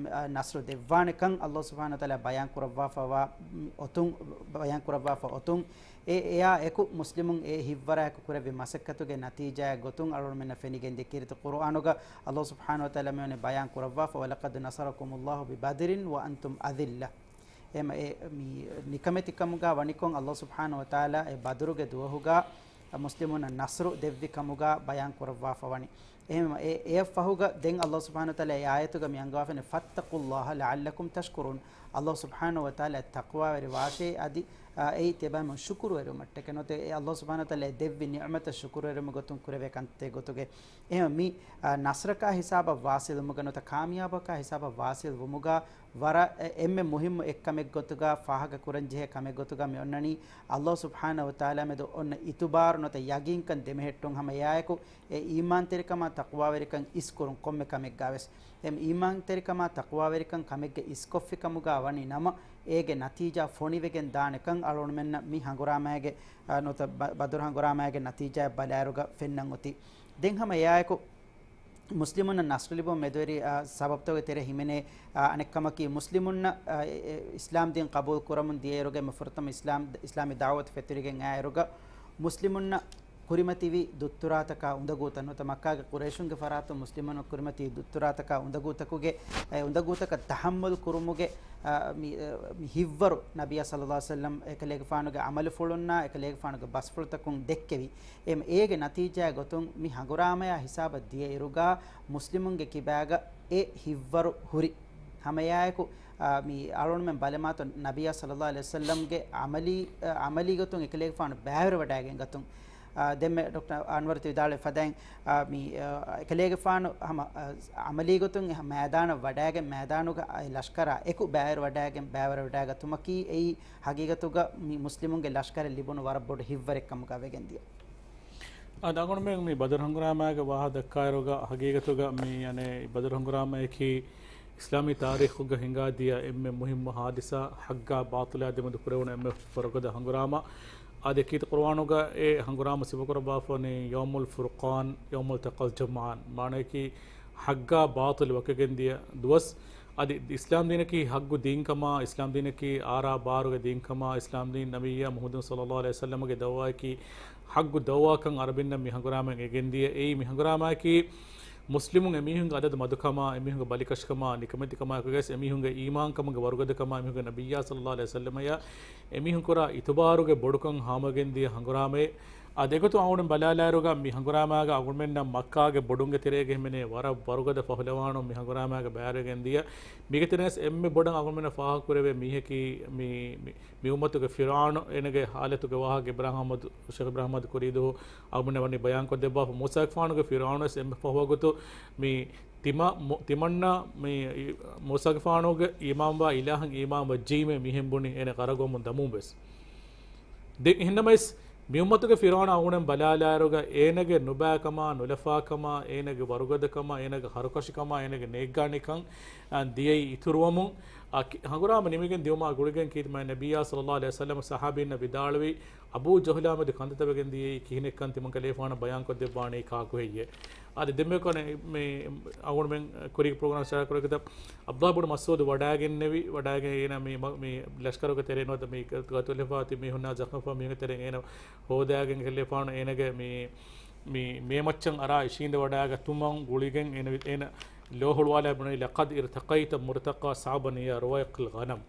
ނަސްރު ދެއްވާނެކަން ﷲ ސުބްޙާނަހޫ ވަތަޢާލާ ބަޔާން ކުރައްވާފަވާ އޮތުން، ބަޔާން ކުރައްވާފަ އޮތުން، އެ، އެއާ އެކު މުސްލިމުން އެ ހިއްވަރާއެކު ކުރެއްވި މަސައްކަތުގެ ނަތީޖާއެއް ގޮތުން އަޅުގަނޑުމެންނަށް ފެނިގެންދިޔަ ކީރިތި ޤުރުއާނުގަ ﷲ ސުބްޙާނަހޫ ވަތަޢާލާ މިވަނީ ބަޔާން ކުރައްވާފަ، "وَلَقَدْ نَصَرَكُمُ اللَّهُ بِبَدْرٍ وَأَنْتُمْ أَذِلَّةٌ." އެމަ އެ މި ނިކަމެތިކަމުގަ ވަނިކޮށް ﷲ ސުބްޙާނަހޫ ވަތަޢާލާ އެ ބަދުރުގެ ދުވަހުގަ މުސްލިމުންނަށް ނަޞްރު ދެއްވި ކަމުގަ ބަޔާން ކުރައްވާފަ ވަނީ. އެހެން އެ، އެއަށް ފަހުގަ ދެން ﷲ ސުބްޙާނަހޫ ވަތަޢާލާ އެ އާޔަތުގަ މި އަންގަވާފައި، "فَاتَّقُوا اللَّهَ لَعَلَّكُمْ تَشْكُرُونَ." ﷲ ސުބްޙާނަހޫ ވަތަޢާލާ ތަޤްވާވެރި ވާށޭ އަދި، އާ، އެއީ ތިޔަބައިމީހުން ޝުކުރުވެރިވުމަށްޓަކައި ނުވަތަ އެ ﷲ ސުބްޙާނަހޫ ވަތަޢާލާ ދެއްވި ނިޢުމަތަށް ޝުކުރުވެރިވުމުގެ ގޮތުން ކުރެވޭ ކަންތައް ގޮތުގެ. އެހެން މި، އާ، ނަޞްރަކާ ހިސާބަށް ވާޞިލުވުމުގެ ނުވަތަ ކާމިޔާބަކާ ހިސާބަށް ވާޞިލު ވުމުގަ ވަރަށް އެ-، އެންމެ މުހިއްމު އެއްކަމެއްގޮތުގަ ފާހަގަކުރަންޖެހޭ ކަމެއްގޮތުގަ މި އޮންނަނީ، ﷲ ސުބްޙާނަހޫ ވަތަޢާލާ މެދު އޮންނަ އިތުބާރު ނުވަތަ ޔަގީންކަން ދެމެހެއްޓުން ހަމަ އެއާއެކު އެ އީމާންތެރިކަމާ ތަޤްވާވެރިކަން އިސްކުރުން ކޮންމެ ކަމެއްގަވެސް. އެ އީމާންތެރިކަމާ ތަޤްވާވެރިކަން ކަމެއްގެ އިސްކޮށްފިކަމުގަ ވަނީ ނަމަ، އޭގެ ނަތީޖާ ފޮނިވެގެން ދާނެކަން އަޅުގަނޑުމެންނަށް މި ހަނގުރާމައިގެ، އާ، ނުވަތަ ބަ-، ބަދުރު ހަނގުރާމައިގެ ނަތީޖާއަށް ބަލާއިރުގަ ފެންނަން އޮތީ. ދެން ހަމަ އެއާއެކު، މުސްލިމުންނަށް ނަޞްރު ލިބުމަށް މެދުވެރި، އާ، ސަބަބުތަކުގެ ތެރެ ހިމެނޭ، އާ، އަނެއްކަމަކީ، މުސްލިމުންނަށް، އާ، އެ، އެ، އިސްލާމް ދީން ޤަބޫލު ކުރަމުން ދިޔައިރުގަ އެންމެ ފުރަތަމަ އިސްލާމް، އިސްލާމީ ދަޢުވަތު ފެތުރިގެން އައިއިރުގަ، މުސްލިމުންނަށް ކުރިމަތިވި ދުއްތުރާތަކާ އުނދަގޫތައް ނުވަތަ މައްކާގެ ޤުރައިޝުންގެ ފަރާތުން މުސްލިމުންނަށް ކުރިމަތިވި ދުއްތުރާތަކާ އުނދަގޫތަކުގެ، އެ އުނދަގޫތަކަށް ތަޙައްމަލު ކުރުމުގެ، އާ، މި، އެ، މި ހިއްވަރު ނަބިއްޔާ ޞައްލަﷲު ޢަލައިހި ވަސައްލަމް އެކަލޭގެފާނުގެ ޢަމަލުފުޅުންނާ އެކަލޭގެފާނުގެ ބަސްފުޅުތަކުން ދެއްކެވި. އެ، އޭގެ ނަތީޖާއެއް ގޮތުން މި ހަނގުރާމަޔާ ހިސާބަށް ދިޔައިރުގަ މުސްލިމުންގެ ކިބާގަ އެ ހިއްވަރު ހުރި. ހަމައެއާއެކު، އާ، މި އަޅުގަނޑުމެން ބަލަމާތޯ ނަބިއްޔާ ޞައްލަﷲު ޢަލައިހި ވަސައްލަމްގެ ޢަމަލީ، އާ، ޢަމަލީ ގޮތުން އެކަލޭގެފާނު ބައިވެރިވަޑައިގެން ގަތުން. އާ، ދެންމެ ޑޮކްޓަރ އަންވަރު ތި ވިދާޅުވި ފަދައިން، އާ، މި، އާ، އެކަލޭގެފާނު ހަމަ، އާ، ޢަމަލީ ގޮތުން އެ މައިދާނަށް ވަޑައިގެން މައިދާނުގަ އެ ލަޝްކަރާ އެކު ބައިވެރިވަޑައިގެން ބައިވެރިވަޑައިގަތުމަކީ އެއީ ހަގީގަތުގަ މި މުސްލިމުންގެ ލަޝްކަރަށް ލިބުނު ވަރަށް ބޮޑު ހިއްވަރެއް ކަމުގަ ވެގެންދިޔަ. އާ، އަޅުގަނޑުމެން މި ބަދުރު ހަނގުރާމައިގެ ވާހަކަ ދައްކާއިރުގަ ހަގީގަތުގަ މި، އަނެއް، ބަދުރު ހަނގުރާމަޔަކީ އިސްލާމީ ތާރީޚުގަ ހިނގާދިޔަ އެންމެ މުހިއްމު ހާދިސާ، ޙައްޤާ ބާޠިލާ ދެމެދު ކުރެވުނު އެންމެ ވަރުގަދަ ހަނގުރާމަ. އާދެ، ކީރިތި ޤުރުއާނުގަ އެ ހަނގުރާމަ ސިފަކުރައްވާފަވަނީ ޔައުމުލް ފުރުޤާން، ޔައުމު ތަޤަލް ޖަމްޢާން، މާނަޔަކީ ޙައްޤާ ބާޠިލު ވަކިވެގެންދިޔަ ދުވަސް. އަދި އިސްލާމް ދީނަކީ ޙައްޤު ދީންކަމާ، އިސްލާމް ދީނަކީ އާރާ ބާރުގެ ދީންކަމާ، އިސްލާމް ދީން ނަބިއްޔާ މުޙައްމަދު ޞައްލަﷲު ޢަލައިހި ވަސައްލަމަގެ ދަޢުވާއަކީ ޙައްޤު ދަޢުވާކަން ޢަރަބިންނަށް މި ހަނގުރާމައިން އެނގެންދިޔަ. އެއީ މި ހަނގުރާމައަކީ މުސްލިމުން އެމީހުންގެ އަދަދު މަދުކަމާ، އެމީހުންގެ ބަލިކަށިކަމާ، ނިކަމެތިކަމާއެކުގަސް އެމީހުންގެ އީމާންކަމުގެ ވަރުގަދަކަމާ، އެމީހުންގެ ނަބިއްޔާ ޞައްލަﷲު ޢަލައިހި ވަސައްލަމަޔަށް އެމީހުން ކުރާ އިތުބާރުގެ ބޮޑުކަން ހާމަވެގެންދިޔަ ހަނގުރާމައެއް. އާދެ، އެގޮތުން އަޅުގަނޑު ބަލާލާއިރުގަ މި ހަނގުރާމައިގަ އަޅުގަނޑުމެންނަށް މައްކާގެ ބޮޑުންގެ ތެރޭގަ ހިމެނޭ ވަރަށް ވަރުގަދަ ފަހުލަވާނުން މި ހަނގުރާމައިގަ ބައިވެރިވެގެންދިޔަ. މީގެ ތެރޭގަސް އެންމެ ބޮޑަށް އަޅުގަނޑުމެންނަށް ފާހަގަކުރެވޭ މީހަކީ މި، މި، މި އުއްމަތުގެ ފިރުޢައުނު. އޭނަގެ ޙާލަތުގެ ވާހަކަ އިބްރާހިމް އަޙްމަދު، ޝޭޚް އިބްރާހިމް އަޙްމަދު ކުރީދުހު އަޅުގަނޑުމެންނަށް ވަނީ ބަޔާންކޮށްދެއްވާފަ. މޫސާގެފާނުގެ ފިރުޢައުނުވެސް އެންމެ ފަހު ވަގުތު މި ތިމަ-، މު-، ތިމަންނަ މި މޫސާގެފާނުގެ އީމާންވާ އިލާހަށް އީމާންވެއްޖެއްޔާމޭ މީހެއް ބުނި އޭނަ ޣަރަޤުވަމުން ދަމުންވެސް. ދެން އެހެންނަމަވެސް، މި އުއްމަތުގެ ފިރުޢައުނު އަޅުގަނޑުމެން ބަލާލާއިރުގަ އޭނަގެ ނުބައިކަމާ، ނުލަފާކަމާ، އޭނަގެ ވަރުގަދަކަމާ، އޭނަގެ ހަރުކަށިކަމާ، އޭނަގެ ނޭއްގާނީކަން، އަ، ދިޔައީ އިތުރުވަމުން، އަ، ކި-، ހަނގުރާމަ ނިމިގެން ދިޔުމާ ގުޅިގެން ކީރިތި މާތް ނަބިއްޔާ ޞައްލަﷲު ޢަލައިހި ވަސައްލަމަ ޞަޙާބީންނަށް ވިދާޅުވި، އަބޫ ޖަހުލާ މެދު ކަންތައްތައް ވެގެން ދިޔައީ ކިހިނެއްކަން ތިމަން ކަލޭފާނަށް ބަޔާންކޮށްދެއްވާނީ ކާކުހެއްޔޭ؟ އާދެ، ދެންމެ ކޮނެ މި އަޅުގަނޑުމެން ކުރީގެ ޕްރޮގްރާމް ޝެއާ ކުރެއްވިތަ، ޢަބްދުﷲ ބުނު މަސްޢޫދު ވަޑައިގެންނެވި، ވަޑައިގެން އޭނަ މި މަ-، މި ލަޝްކަރުގެ ތެރޭ ނުވަތަ މި ގަ-، ގަތުލެފާ ތި މީހުންނާ ޒަޚްމުފާ މީހުންގެ ތެރެއިން އޭނަ ހޯދާގެން ކަލޭފާނު އޭނަގެ މި، މި މޭމައްޗަށް އަރާ އިށީނދެ ވަޑައިގަތުމަށް ގުޅިގެން އޭނަ ވި-، އޭނަ ލޯ ހުޅުވާލާ ބުނެވި، "لقد ارتقيت مرتقى صعبا يا رويق الغنم."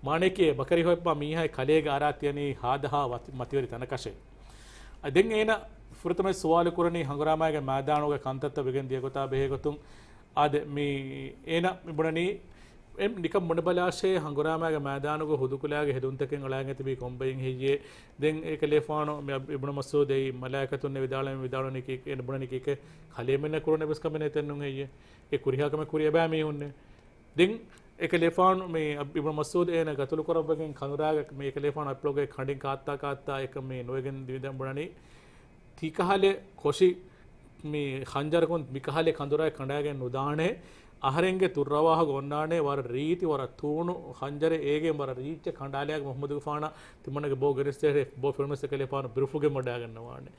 މާނައަކީ ބަކަރި ހޮއްޕާ މީހާއެއް ކަލޭގެ އަރާ ތިޔަނީ ހާދަހާ ވަތި-، މަތިވެރި ތަނަކަށޭ. އަ، ދެން އޭނަ ފުރަތަމަ ސުވާލު ކުރަނީ ހަނގުރާމައިގެ މައިދާނުގެ ކަންތައްތައް ވެގެން ދިޔަ ގޮތާ ބެހޭ ގޮތުން. އާދެ، މި އޭނަ މި ބުނަނީ، އެ ނިކަން ބުނެބަލާށޭ، ހަނގުރާމައިގެ މައިދާނުގެ ހުދުކުލައިގެ ހެދުންތަކެއް އަޅާގެން ތިބީ ކޮންބައިން ހެއްޔޭ؟ ދެން އެކަލޭފާނު މި އަބް-، އިބްނު މަސްޢޫދު އެއީ މަލާއިކަތުންނޭ ވިދާޅުވެ-، ވިދާޅުވަނީ ކީ-، އޭނަ ބުނަނީ ކީކޭ؟ ކަލޭމެންނަށް ކުރުން އެއްވެސް ކަމެއް ނެތެއްނު ހެއްޔޭ؟ އެ ކުރިހާ ކަމެއް ކުރި އެބައި މީހުންނޭ. ދެން އެކަލޭފާނު މި އަބް-، އިބްނު މަސްޢޫދު އޭނަ ގަތުލު ކުރައްވަގެން ކަނުރާގަ މި އެކަލޭފާނު އަތްޕުޅުގައި ކަނޑިން ކާއްތާ ކާއްތާ އެކަން މި ނުވެގެން ދިވެދަން ބުނަނީ. ތިކަހަލެ ކޮށި މި ޚަންޖަރަކުން މިކަހަލެ ކަނދުރާއެއް ކަނޑާގެން ނުދާނެ. އަހަރެންގެ ތުއްރަވާހަކަ އޮންނާނެ ވަރަށް ރީތި، ވަރަށް ތޫނު ޚަންޖަރެއް އޭގެން ވަރަށް ރީއްޗެއް ކަނޑާލާގެ މުޙައްމަދުގެފާނަށް ތިމަންނަގެ ބޯ ގެނެސްދޭށޭ، ބޯ ފެނުނަސް އެކަލޭފާނު ބިރުފުގެ މަޑާގަންނަވާނެ.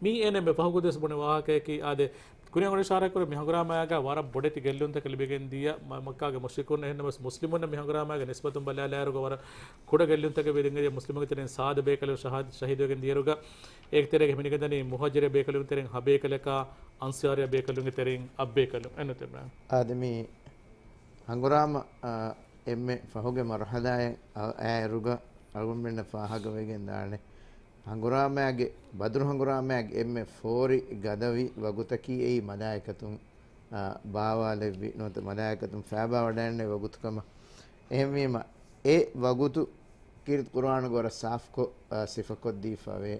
މީ އޭނަ މި ފަހު ގޮތަސް ބުނެ ވާހަކަޔަކީ އާދެ، ކުރިއަށް އަޅު އިޝާރާތްކުރި މި ހަނގުރާމައިގަ ވަރަށް ބޮޑެތި ގެއްލުންތަކެއް ލިބިގެން ދިޔަ މަ-، މައްކާގެ މުޝްރިކުން އެހެންނަމަވެސް މުސްލިމުންނަށް މި ހަނގުރާމައިގެ ނިސްބަތުން ބަލާލާއިރުގަ ވަރަށް ކުޑަ ގެއްލުންތަކެއް ވެގެން ދިޔަ މުސްލިމުންގެ ތެރެއިން ސާދަ ބޭކަލުން ޝަހާ-، ޝަހީދުވެގެން ދިޔައިރުގަ އޭގެ ތެރޭގަ ހިމެނިގެންދަނީ މުހާޖިރު ބޭކަލުންގެ ތެރެއިން ހަ ބޭކަލަކާ، އަންސާރި ބޭކަލުންގެ ތެރެއިން އަށް ބޭކަލުން. އެންނުތެ ބްރާ. އާދެ މި ހަނގުރާމަ، އާ، އެންމެ ފަހުގެ މަރުޙަލާއެއް އަ-، އައިރުގަ އަޅުގަނޑުމެންނަށް ފާހަގަވެގެން ދާނެ. ހަނގުރާމައިގެ ބަދުރު ހަނގުރާމައިގެ އެންމެ ފޯރި ގަދަވި ވަގުތަކީ އެއީ މަލާއިކަތުން، އާ، ބާވާލެއްވި ނުވަތަ މަލާއިކަތުން ފައިބާވަޑައިންނެވި ވަގުތުކަމަށް. އެހެންވީމަ، އެ ވަގުތު ކީރިތި ޤުރުއާނުގަ ވަރަށް ސާފުކޮށް، އާ، ސިފަކޮށްދީފަވޭ.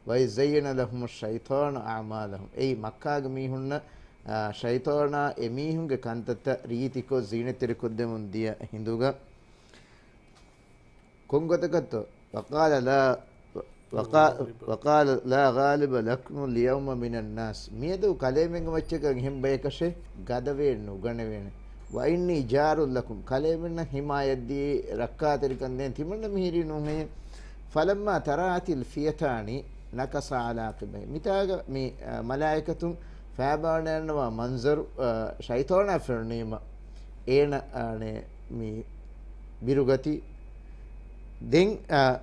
وَإِذْ زَيَّنَ لَهُمُ الشَّيْطَانُ أَعْمَالَهُمْ. އެއީ މައްކާގެ މީހުންނަށް، އާ، ޝައިޠާނާ އެމީހުންގެ ކަންތައްތައް ރީތިކޮށް ޒީނަތްތެރިކޮށްދެމުން ދިޔަ ހިނދުގަ، ކޮންގޮތަކަށްތޯ؟ وَقَالَ لَا، وَقَا-، وَقَالَ لَا غَالِبَ لَكُمُ الْيَوْمَ مِنَ النَّاسِ. މިއަދު ކަލޭމެންގެ މައްޗަކަށް އެހެން ބަޔަކަށެއް ގަދަވެ ނުގަނެވޭނެ. وَإِنِّي جَارٌ لَكُمْ. ކަލޭމެންނަށް ހިމާޔަތްދީ ރައްކާތެރިކަން ދޭން ތިމަންނަ މިހިރީ ނޫންހެއްޔެ؟ فَلَمَّا تَرَاءَتِ الْفِئَتَانِ نَكَصَ عَلَى عَقِبَيْهِ. މިތާގަ މި، އަ، މަލާއިކަތުން ފައިބާވަޑައިގަންނަވާ މަންޒަރު، އަ، ޝައިޠާނާ ފެނުނީމަ، އޭނަ، އަ، ނެ، މި ބިރުގަތީ. ދެން، އަ،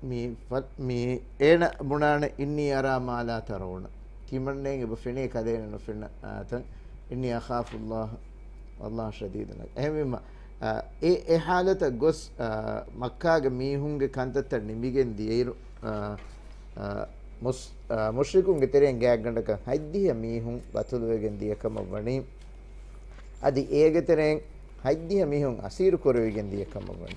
މި ފަ-، މި އޭނަ ބުނާނެ، إِنِّي أَرَىٰ مَا لَا تَرَوْنَ. ތިމަންނައިން އެބަ ފެނޭ ކަލޭނަ ނުފެންނަ، އަ، ތަން. إِنِّي أَخَافُ اللَّهَ وَاللَّهُ شَدِيدُ الْعِقَابِ. އެހެންވީމަ، އަ، އެ، އެ ޙާލަތަށް ގޮސް، އަ، މައްކާގެ މީހުންގެ ކަންތައްތައް ނިމިގެން ދިޔައިރު، އަ، އަ، މުސް-، އަ، މުޝްރިކުންގެ ތެރެއިން ގާތްގަނޑަކަށް ހަތްދިހަ މީހުން ގަތުލުވެގެން ދިޔަ ކަމަށް ވަނީ. އަދި އޭގެ ތެރެއިން ހަތްދިހަ މީހުން އަސީރު ކުރެވިގެން ދިޔަ ކަމަށް ވަނީ.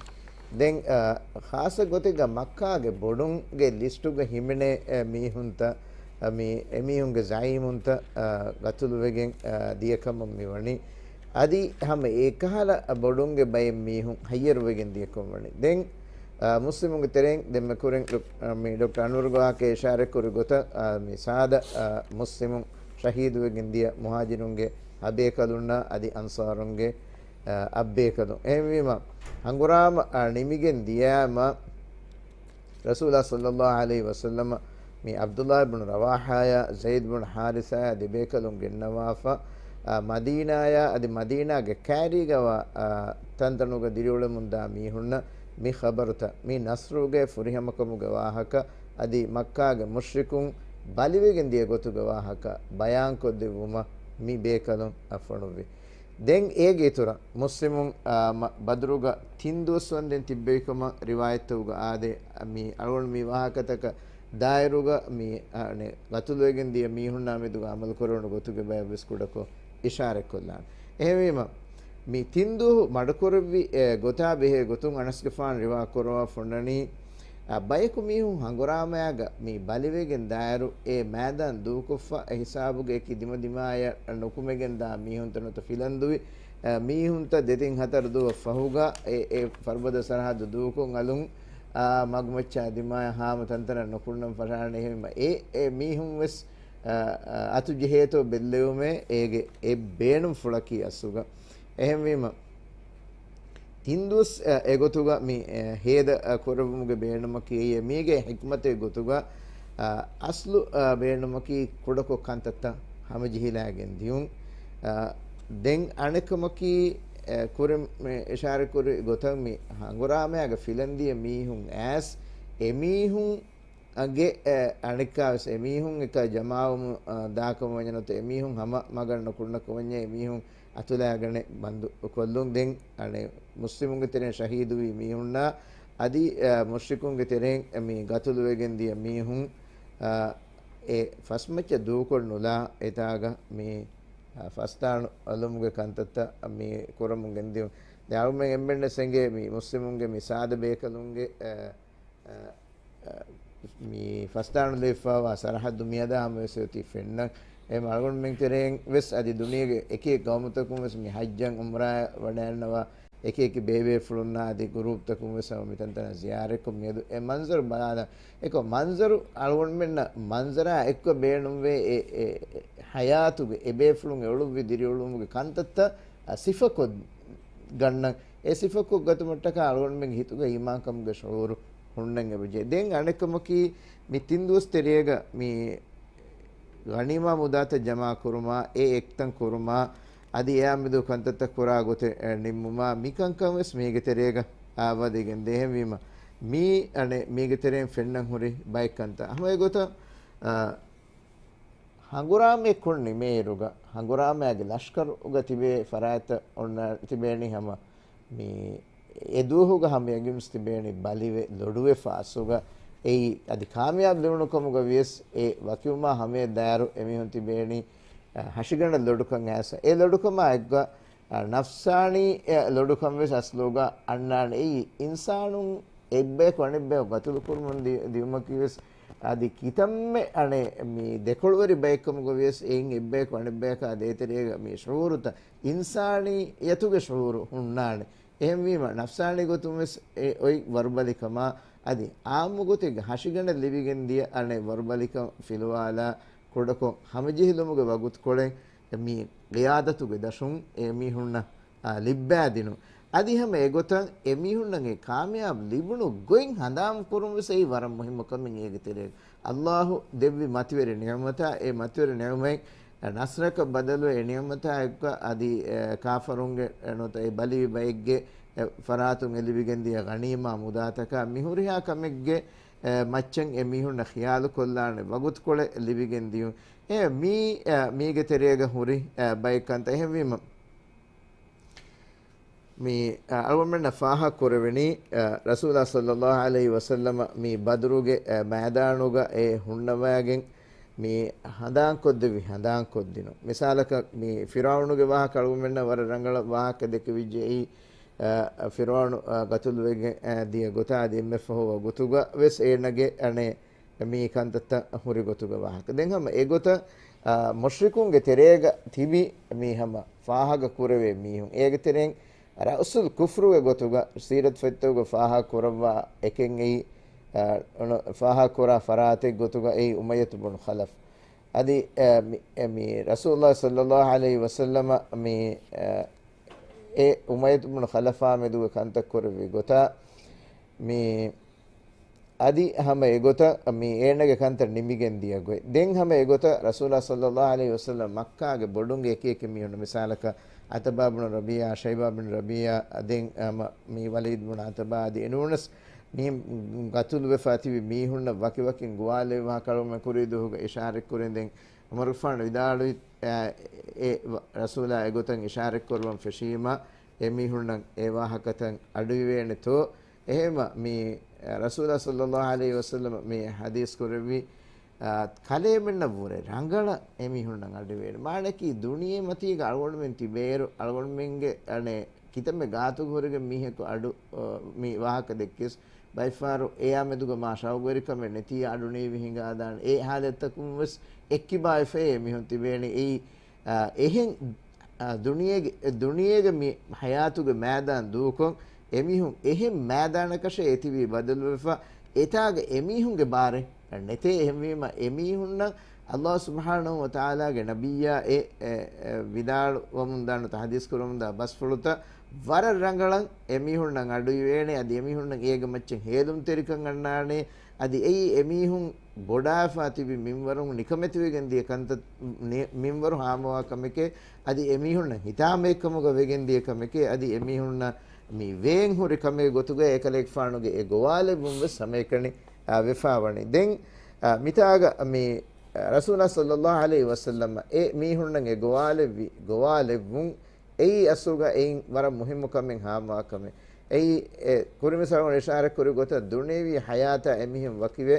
ދެން، އަ، ޚާއްޞަ ގޮތެއްގަ މައްކާގެ ބޮޑުންގެ ލިސްޓުގަ ހިމެނޭ، އެ، މީހުންތައް، އަ، މި އެމީހުންގެ ޒައީމުންތައް، އަ، ގަތުލުވެގެން، އަ، ދިޔަ ކަމަށް މި ވަނީ. އަދި ހަމަ އެކަހަލަ ބޮޑުންގެ ބައެއް މީހުން ހައްޔަރުވެގެން ދިޔަކަން ވަނީ. ދެން، އާ، މުސްލިމުންގެ ތެރެއިން ދެންމެ ކުރިން ޑޮކް-، އާ، މި ޑޮކްޓަރ އަންވަރުގެ ވާހަކަ އިޝާރަތްކުރި ގޮތަށް، އާ، މި ސާދަ، އާ، މުސްލިމުން ޝަހީދުވެގެން ދިޔަ މުހާޖިރުންގެ އަބޭކަލުންނާ އަދި އަންސާރުންގެ، އާ، އައްބޭކަލުން. އެހެންވީމަ، ހަނގުރާމަ، އާ، ނިމިގެން ދިޔައިމަ، ރަސޫލާ ޞައްލައްލާހު ޢަލައިހި ވަސައްލަމަ މި ޢަބްދުﷲ ބުނު ރަވާޙާޔާ ޒައިދު ބުނު ޙާރިސާޔާ ދެބޭކަލުން ގެންނަވާފަ، އާ، މަދީނާޔާ އަދި މަދީނާގެ ކައިރީގަވާ، އާ، ތަންތަނުގަ ދިރިއުޅެމުންދާ މީހުންނަށް މި ޚަބަރުތައް، މި ނަޞްރުގެ ފުރިހަމަކަމުގެ ވާހަކަ އަދި މައްކާގެ މުޝްރިކުން ބަލިވެގެން ދިޔަ ގޮތުގެ ވާހަކަ ބަޔާންކޮށްދެއްވުމަށް މި ބޭކަލުން އަށް ފޮނުއްވި. ދެން އޭގެ އިތުރަށް މުސްލިމުން، އާ، މަ-، ބަދުރުގަ ތިން ދުވަސް ވަންދެން ތިއްބެވިކަމަށް ރިވާޔަތްތަކުގަ އާދޭ، މި އަޅުގަނޑު މި ވާހަކަތަކަށް ދާއިރުގަ މި، އާ، ނެ-، ގަތުލުވެގެން ދިޔަ މީހުންނާ މެދުގަ އަމަލުކުރެވުނު ގޮތުގެ ބަޔަށް ވެސް ކުޑަކޮށް އިޝާރަތްކޮށްލާނެ. އެހެންވީމަ، މި ތިން ދުވަހު މަޑުކުރެއްވި، އެ، ގޮތާ ބެހޭ ގޮތުން އަނަސްގެފާނު ރިވާ ކުރަވާ ފޮންނަނީ، އާ، ބަޔަކު މީހުން ހަނގުރާމައިގަ މި ބަލިވެގެން ދާއިރު އެ މައިދާން ދޫކޮށްފަ އެ ހިސާބުގަ އެކި ދިމަދިމާޔަށް ނުކުމެގެން ދާ މީހުންތައް ނުވަތަ ފިލަންދޫވި، އާ، މީހުންތައް ދެތިން ހަތަރު ދުވަށް ފަހުގަ އެ، އެ ފަރުބަދަ ސަރަހައްދު ދޫކޮށް އަލުން، އާ، މަގުމައްޗާ ދިމާޔަށް ހާމަ ތަންތަނަށް ނުކުންނަން ފަށާނެ. އެހެންވީމަ އެ، އެ މީހުން ވެސް، އާ، އާ، އަތު ޖެހޭތޯ ބެއްލެވުމޭ އޭގެ އެއް ބޭނުންފުޅަކީ އަސްލުގަ. އެހެންވީމަ، ތިން ދުވަސް، އެ، އެގޮތުގަ މި، އެ، ހޭދަ، އެ، ކުރެއްވުމުގެ ބޭނުމަކީ އެއީ މީގެ ޙިކްމަތެއް ގޮތުގަ، އަ، އަސްލު، އަ، ބޭނުމަކީ ކުޑަކޮށް ކަންތައްތައް ހަމަޖެހިލައިގެން ދިޔުން. އަ، ދެން އަނެއްކަމަކީ، އެ، ކުރިން މި އިޝާރަތްކުރި ގޮތަށް މި ހަނގުރާމައިގަ ފިލަން ދިޔަ މީހުން އައިސް އެމީހުން އަގެ، އެ، އަނެއްކާވެސް އެމީހުން އެކަ ޖަމާވަމު، އަ، ދާކަމު ވަންޏާ ނުވަތަ އެމީހުން ހަމަ މަގަށް ނުކުންނަކަމު ވަންޏާ އެމީހުން އަތުލާގަނެ ބަންދު ކޮށްލުން. ދެން އަނެއް މުސްލިމުންގެ ތެރެއިން ޝަހީދުވި މީހުންނާ އަދި، އަ، މުޝްރިކުންގެ ތެރެއިން މި ގަތުލުވެގެން ދިޔަ މީހުން، އަ، އެ ފަސްމައްޗަށް ދޫކޮށް ނުލާ އެތާގަ މި، އަ، ފަސްދާނު އަލުމުގެ ކަންތައްތައް މި ކުރަމުން ގެންދިޔުން. ދެން އަޅުމެން އެންމެންނަށް އެނގޭ މި މުސްލިމުންގެ މި ސާދަ ބޭކަލުންގެ، އަ، އަ، އަ، މި ފަސްދާނު ލިބިފައިވާ ސަރަހައްދު މިއަދާ ހަމަވެސް އޮތީ ފެންނަން. އެ އަޅުގަނޑުމެން ތެރެއިން ވެސް އަދި ދުނިޔޭގެ އެކި އެކި ގައުމުތަކުން ވެސް މި ޙައްޖަށް ޢުމްރާ ވަޑައިގަންނަވާ އެކި އެކި ބޭބޭފުޅުންނާ އަދި ގުރޫޕްތަކުން ވެސް ހަމަ މިތަންތަނަށް ޒިޔާރަތްކޮށް މިއަދު އެ މަންޒަރު ބަލާލަން. އެކޮ މަންޒަރު އަޅުގަނޑުމެންނަށް މަންޒަރާ އެއްކޮށް ބޭނުންވޭ އެ، އެ، އެ ޙަޔާތުގެ އެބޭފުޅުން އެ އުޅުއްވި ދިރިއުޅުމުގެ ކަންތައްތައް، އަ، ސިފަކޮށް ގަންނަން. އެ ސިފަކޮށް ގަތުމަށްޓަކާ އަޅުގަނޑުމެންގެ ހިތުގަ އީމާންކަމުގެ ޝުޢޫރު ހުންނަން އެބަޖެހޭ. ދެން އަނެއްކަމަކީ މި ތިން ދުވަސް ތެރޭގަ މި ޣަނީމާ މުދާތައް ޖަމާ ކުރުމާ، އެ އެކްތަން ކުރުމާ، އަދި އެއާ މެދު ކަންތައްތައް ކުރާ ގޮތެއް، އެ، ނިންމުމާ، މި ކަންކަން ވެސް މީގެ ތެރޭގަ އާ ވަދެގެން ދޭ. އެހެންވީމަ، މީ އަނެއް މީގެ ތެރެއިން ފެންނަން ހުރި ބައެއް ކަންތައް. ހަމަ އެގޮތަށް، އަ، ހަނގުރާމައެއް ކޮށް ނިމޭއިރުގަ، ހަނގުރާމައިގެ ލަޝްކަރުގަ ތިބޭ ފަރާތްތައް އޮންނަ ތިބޭނީ ހަމަ މި އެ ދުވަހުގަ ހަމަޔަގީންވެސް ތިބޭނީ ބަލިވެ، ލޮޑުވެފަ އަސްލުގަ އެއީ އަދި ކާމިޔާބު ލިބުނު ކަމުގަ ވިޔަސް އެ ވަކިވުމާ ހަމަޔަށް ދާއިރު އެމީހުން ތިބޭނީ، އަ، ހަށިގަނޑަށް ލޮޑުކަން އައިސް. އެ ލޮޑުކަމާ އެއްގަ، އަ، ނަފްސާނީ، އެ، ލޮޑުކަން ވެސް އަސްލުގަ އަންނާނެ. އެއީ އިންސާނުން އެއްބަޔަކު އަނެއްބަޔަކު ގަތުލު ކުރުމުން ދި-، ދިއުމަކީ ވެސް އަދި ކިތަންމެ އަނެއް މި ދެކޮޅުވެރި ބައެއްކަމުގަ ވިޔަސް އެއިން އެއްބަޔަކު އަނެއްބަޔަކާ ދޭތެރޭގަ މި ޝުޢޫރުތައް އިންސާނިއްޔަތުގެ ޝުޢޫރު ހުންނާނެ. އެހެންވީމަ، ނަފްސާނީ ގޮތުން ވެސް އެ އޮތް ވަރުބަލިކަމާ އަދި އާއްމު ގޮތެއްގަ ހަށިގަނޑަށް ލިބިގެން ދިޔަ އަނެއް ވަރުބަލިކަން ފިލުވާލާ ކުޑަކޮށް ހަމަޖެހިލުމުގެ ވަގުތުކޮޅެއް މި ޤިޔާދަތުގެ ދަށުން އެ މީހުންނަށް، އާ، ލިއްބާދިނުން. އަދި ހަމަ އެގޮތަށް އެ މީހުންނަށް އެ ކާމިޔާބު ލިބުނު ގޮތް ހަނދާން ކުރުން ވެސް އެއީ ވަރަށް މުހިއްމު ކަމެއް އޭގެ ތެރޭގަ. އައްލާހު ދެއްވި މަތިވެރި ނިޢުމަތާ، އެ މަތިވެރި ނިޢުމަތް ނަޞްރަކަށް ބަދަލުވެ، އެ ނިޢުމަތާ އެއްގަ އަދި، އެ، ކާފަރުންގެ، އެ، ނުވަތަ އެ ބަލިވި ބައެއްގެ، އެ، ފަރާތުން އެ ލިބިގެން ދިޔަ ޣަނީމާ މުދާތަކާ މި ހުރިހާ ކަމެއްގެ، އެ، މައްޗަށް އެ މީހުންނަށް ޚިޔާލު ކޮށްލާނެ ވަގުތުކޮޅެއް ލިބިގެން ދިޔުން. އެ މީ، އެ، މީގެ ތެރޭގަ ހުރި، އެ، ބައެއް ކަންތައް. އެހެންވީމަ، މި، އަ، އަޅުގަނޑުމެންނަށް ފާހަގަ ކުރެވެނީ، އަ، ރަސޫލާ ޞައްލައްލާހު ޢަލައިހި ވަސައްލަމަ މި ބަދުރުގެ، އަ، މައިދާނުގަ އެ ހުންނަވައިގެން މި ހަނދާންކޮށްދެއްވި ހަނދާންކޮށްދިނުން. މިސާލަކަށް މި ފިރުޢައުނުގެ ވާހަކަ އަޅުގަނޑުމެންނަށް ވަރަށް ރަނގަޅަށް ވާހަކަ ދެކެވިއްޖެ. އެއީ، އަ، ފިރުޢައުނު، އަ، ގަތުލުވެގެން، އަ، ދިޔަ ގޮތާ އަދި އެންމެ ފަހު ވަގުތުގަ ވެސް އޭނަގެ އަނެއް މި ކަންތައްތައް ހުރި ގޮތުގެ ވާހަކަ. ދެން ހަމަ އެގޮތަށް، އާ، މުޝްރިކުންގެ ތެރޭގަ ތިބި މި ހަމަ ފާހަގަ ކުރެވޭ މީހުން. އޭގެ ތެރެއިން ރައުސުލް ކުފްރުގެ ގޮތުގަ ސީރަތު ފޮތްތަކުގަ ފާހަގަ ކުރައްވާ އެކެއް އެއީ، އާ، އޮން-، ފާހަގަ ކުރާ ފަރާތެއް ގޮތުގަ އެއީ އުމައްޔަތު ބުނު ޚަލަފް. އަދި، އާ، މި، އެ، މި ރަސޫލާ ޞައްލައްލާހު ޢަލައިހި ވަސައްލަމަ މި، އާ، އެ އުމައްޔަތު ބުނު ޚަލަފާ މެދުގަ ކަންތައް ކުރެއްވި ގޮތާ މި އަދި ހަމަ އެގޮތަށް މި އޭނަގެ ކަންތައް ނިމިގެން ދިޔަ ގޮތް. ދެން ހަމަ އެގޮތަށް ރަސޫލާ ޞައްލައްލާހު ޢަލައިހި ވަސައްލަމް މައްކާގެ ބޮޑުންގެ އެކި އެކި މީހުން، މިސާލަކަށް ޢަތަބާ ބުނު ރަބީޢާ، ޝައިބާ ބިން ރަބީޢާ، ދެން ހަމަ މި ވަލީދު ބުނު ޢަތަބާ އަދި އެނޫނަސް މި ގަތުލުވެފާ ތިބި މީހުންނަށް ވަކިވަކިން ގޮވާލެވި ވާހަކަ އަޅުގަނޑު ކުރީ ދުވަހުގަ އިޝާރަތް ކުރިން. ދެން ޢުމަރުގެފާނު ވިދާޅުވި، އާ، އެ ވަ-، ރަސޫލާ އެގޮތަށް އިޝާރަތް ކުރުވަން ފެށީމަ، އެ މީހުންނަށް އެ ވާހަކަތައް އަޑުއިވޭނެތޯ؟ އެހެންވީމަ، މި ރަސޫލާ ޞައްލައްލާހު ޢަލައިހި ވަސައްލަމަ މި ޙަދީޘް ކުރެއްވި، އާ، ކަލޭމެންނަށް ވުރެ ރަނގަޅަށް އެމީހުންނަށް އަޑުއިވޭނެ. މާނައަކީ، ދުނިޔެ މަތީގަ އަޅުގަނޑުމެން ތިބޭއިރު، އަޅުގަނޑުމެންގެ އަނެއް ކިތަންމެ ގާތުގަ ހުރެގެން މީހަކު އަޑު، އާ، މި ވާހަކަ ދެއްކިޔަސް، ބައެއްފަހަރު އެޔާ މެދުގަ މާ ޝައުގުވެރިކަމެއް ނެތިއްޔާ އަޑު ނީވި ހިނގާދާނެ. އެ ހާލަތްތަކުން ވެސް އެއްކިބާވެފައި އެމީހުން ތިބޭނެ. އެއީ، އާ، އެހެން އާ، ދުނިޔޭގެ، ދުނިޔޭގެ މި ޙަޔާތުގެ މައިދާން ދޫކޮށް، އެމީހުން އެހެން މައިދާނަކަށޭ އެތިބީ ބަދަލުވެފަ، އެތާގަ އެމީހުންގެ ބާރެއް ނެތޭ. އެހެންވީމަ، އެމީހުންނަށް ﷲ ސުބްޙާނަހޫ ވަތަޢާލާގެ ނަބިއްޔާ އެ، އެ، އެ، ވިދާޅުވަމުންދާ ނުވަތަ ޙަދީޘް ކުރަމުންދާ ބަސްފުޅުތައް ވަރަށް ރަނގަޅަށް އެމީހުންނަށް އަޑުއިވޭނެ. އަދި އެމީހުންނަށް އޭގެ މައްޗަށް ހޭލުންތެރިކަން އަންނާނެ. އަދި އެއީ އެމީހުން ބޮޑާފާ ތިބި މިންވަރުން ނިކަމެތިވެގެން ދިޔަ ކަންތައް، ނި-، މިންވަރު ހާމަވާ ކަމެކޭ. އަދި އެމީހުންނަށް ހިތާމައެއްކަމުގަ ވެގެން ދިޔަ ކަމެކޭ. އަދި އެމީހުންނަށް މި ވޭން ހުރި ކަމެއް ގޮތުގަ އެކަލޭގެފާނުގެ އެ ގޮވާލެއްވުން ވެސް ހަމައެކަނި އާ، ވެފާވަނީ. ދެން، އާ، މިތާގަ މި، އާ، ރަސޫލާ ޞައްލައްލާހު ޢަލައިހި ވަސައްލަމަ އެ މީހުންނަށް އެ ގޮވާލެއްވި، ގޮވާލެއްވުން އެއީ އަސްލުގަ އެއިން ވަރަށް މުހިއްމު ކަމެއް، ހާމަވާ ކަމެއް. އެއީ، އެ، ކުރިންވެސް އަޅުގަނޑު އިޝާރަތް ކުރި ގޮތަށް ދުނިޔަވީ ޙަޔާތާ އެމީހުން ވަކިވެ،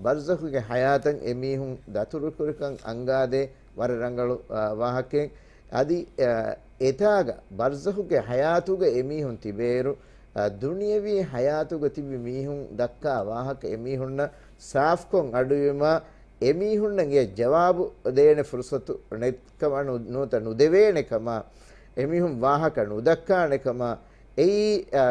ބަރްޒަޚުގެ ޙަޔާތަށް އެމީހުން ދަތުރުކުރިކަން އަންގާދޭ ވަރަށް ރަނގަޅު، އާ، ވާހަކައެއް. އަދި، އާ، އެތާގަ ބަރްޒަޚުގެ ޙަޔާތުގަ އެމީހުން ތިބޭއިރު، އާ، ދުނިޔަވީ ޙަޔާތުގަ ތިބި މީހުން ދައްކާ ވާހަކަ އެމީހުންނަށް ސާފްކޮށް އަޑުއިވުމާ، އެމީހުންނަށް އެ ޖަވާބު ދޭނެ ފުރުޞަތު ނެތްކަމާ ނު-، ނުވަތަ ނުދެވޭނެ ކަމާ، އެމީހުން ވާހަކަ ނުދައްކާނެ ކަމާ، އެއީ، އާ،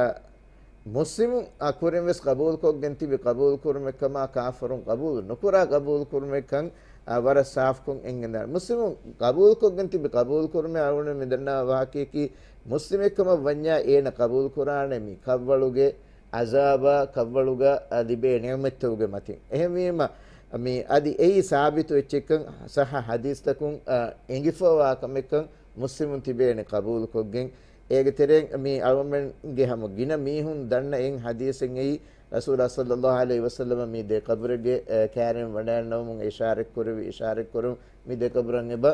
މުސްލިމުން އަ، ކުރިން ވެސް ޤަބޫލުކޮށްގެން ތިބި ޤަބޫލު ކުރުމެއް ކަމާ، ކާފަރުން ޤަބޫލު ނުކުރާ ޤަބޫލު ކުރުމެއް ކަން، އަ، ވަރަށް ސާފްކޮށް އެނގެންދާނެ. މުސްލިމުން ޤަބޫލުކޮށްގެން ތިބި ޤަބޫލު ކުރުމެއް އަޅުގަނޑު މި ދަންނަވާ ވާހަކަޔަކީ، މުސްލިމެއް ކަމަށް ވަންޏާ އޭނަ ޤަބޫލު ކުރާނެ މި ކަށްވަޅުގެ ޢަޒާބާ، ކަށްވަޅުގަ، އަ، ލިބޭ ނިޢުމަތްތަކުގެ މަތިން. އެހެންވީމަ، މި އަދި އެއީ ސާބިތު އެއްޗެއްކަން، ޞައްޙަ ޙަދީޘްތަކުން، އަ، އެނގިފަވާ ކަމެއްކަން މުސްލިމުން ތިބޭނެ ޤަބޫލުކޮށްގެން. އޭގެ ތެރެއިން މި އަޅުގަނޑުމެންގެ ހަމަ ގިނަ މީހުން ދަންނަ އެއް ޙަދީޘެއް އެއީ، ރަސޫލާ ޞައްލައްލާހު ޢަލައިހި ވަސައްލަމަ މި ދެ ޤަބުރެއްގެ، އެ، ކައިރިން ވަޑައިންނަވަމުން އިޝާރަތްކުރެއްވި، އިޝާރަތްކުރުން މި ދެ ޤަބުރަށް އެބަ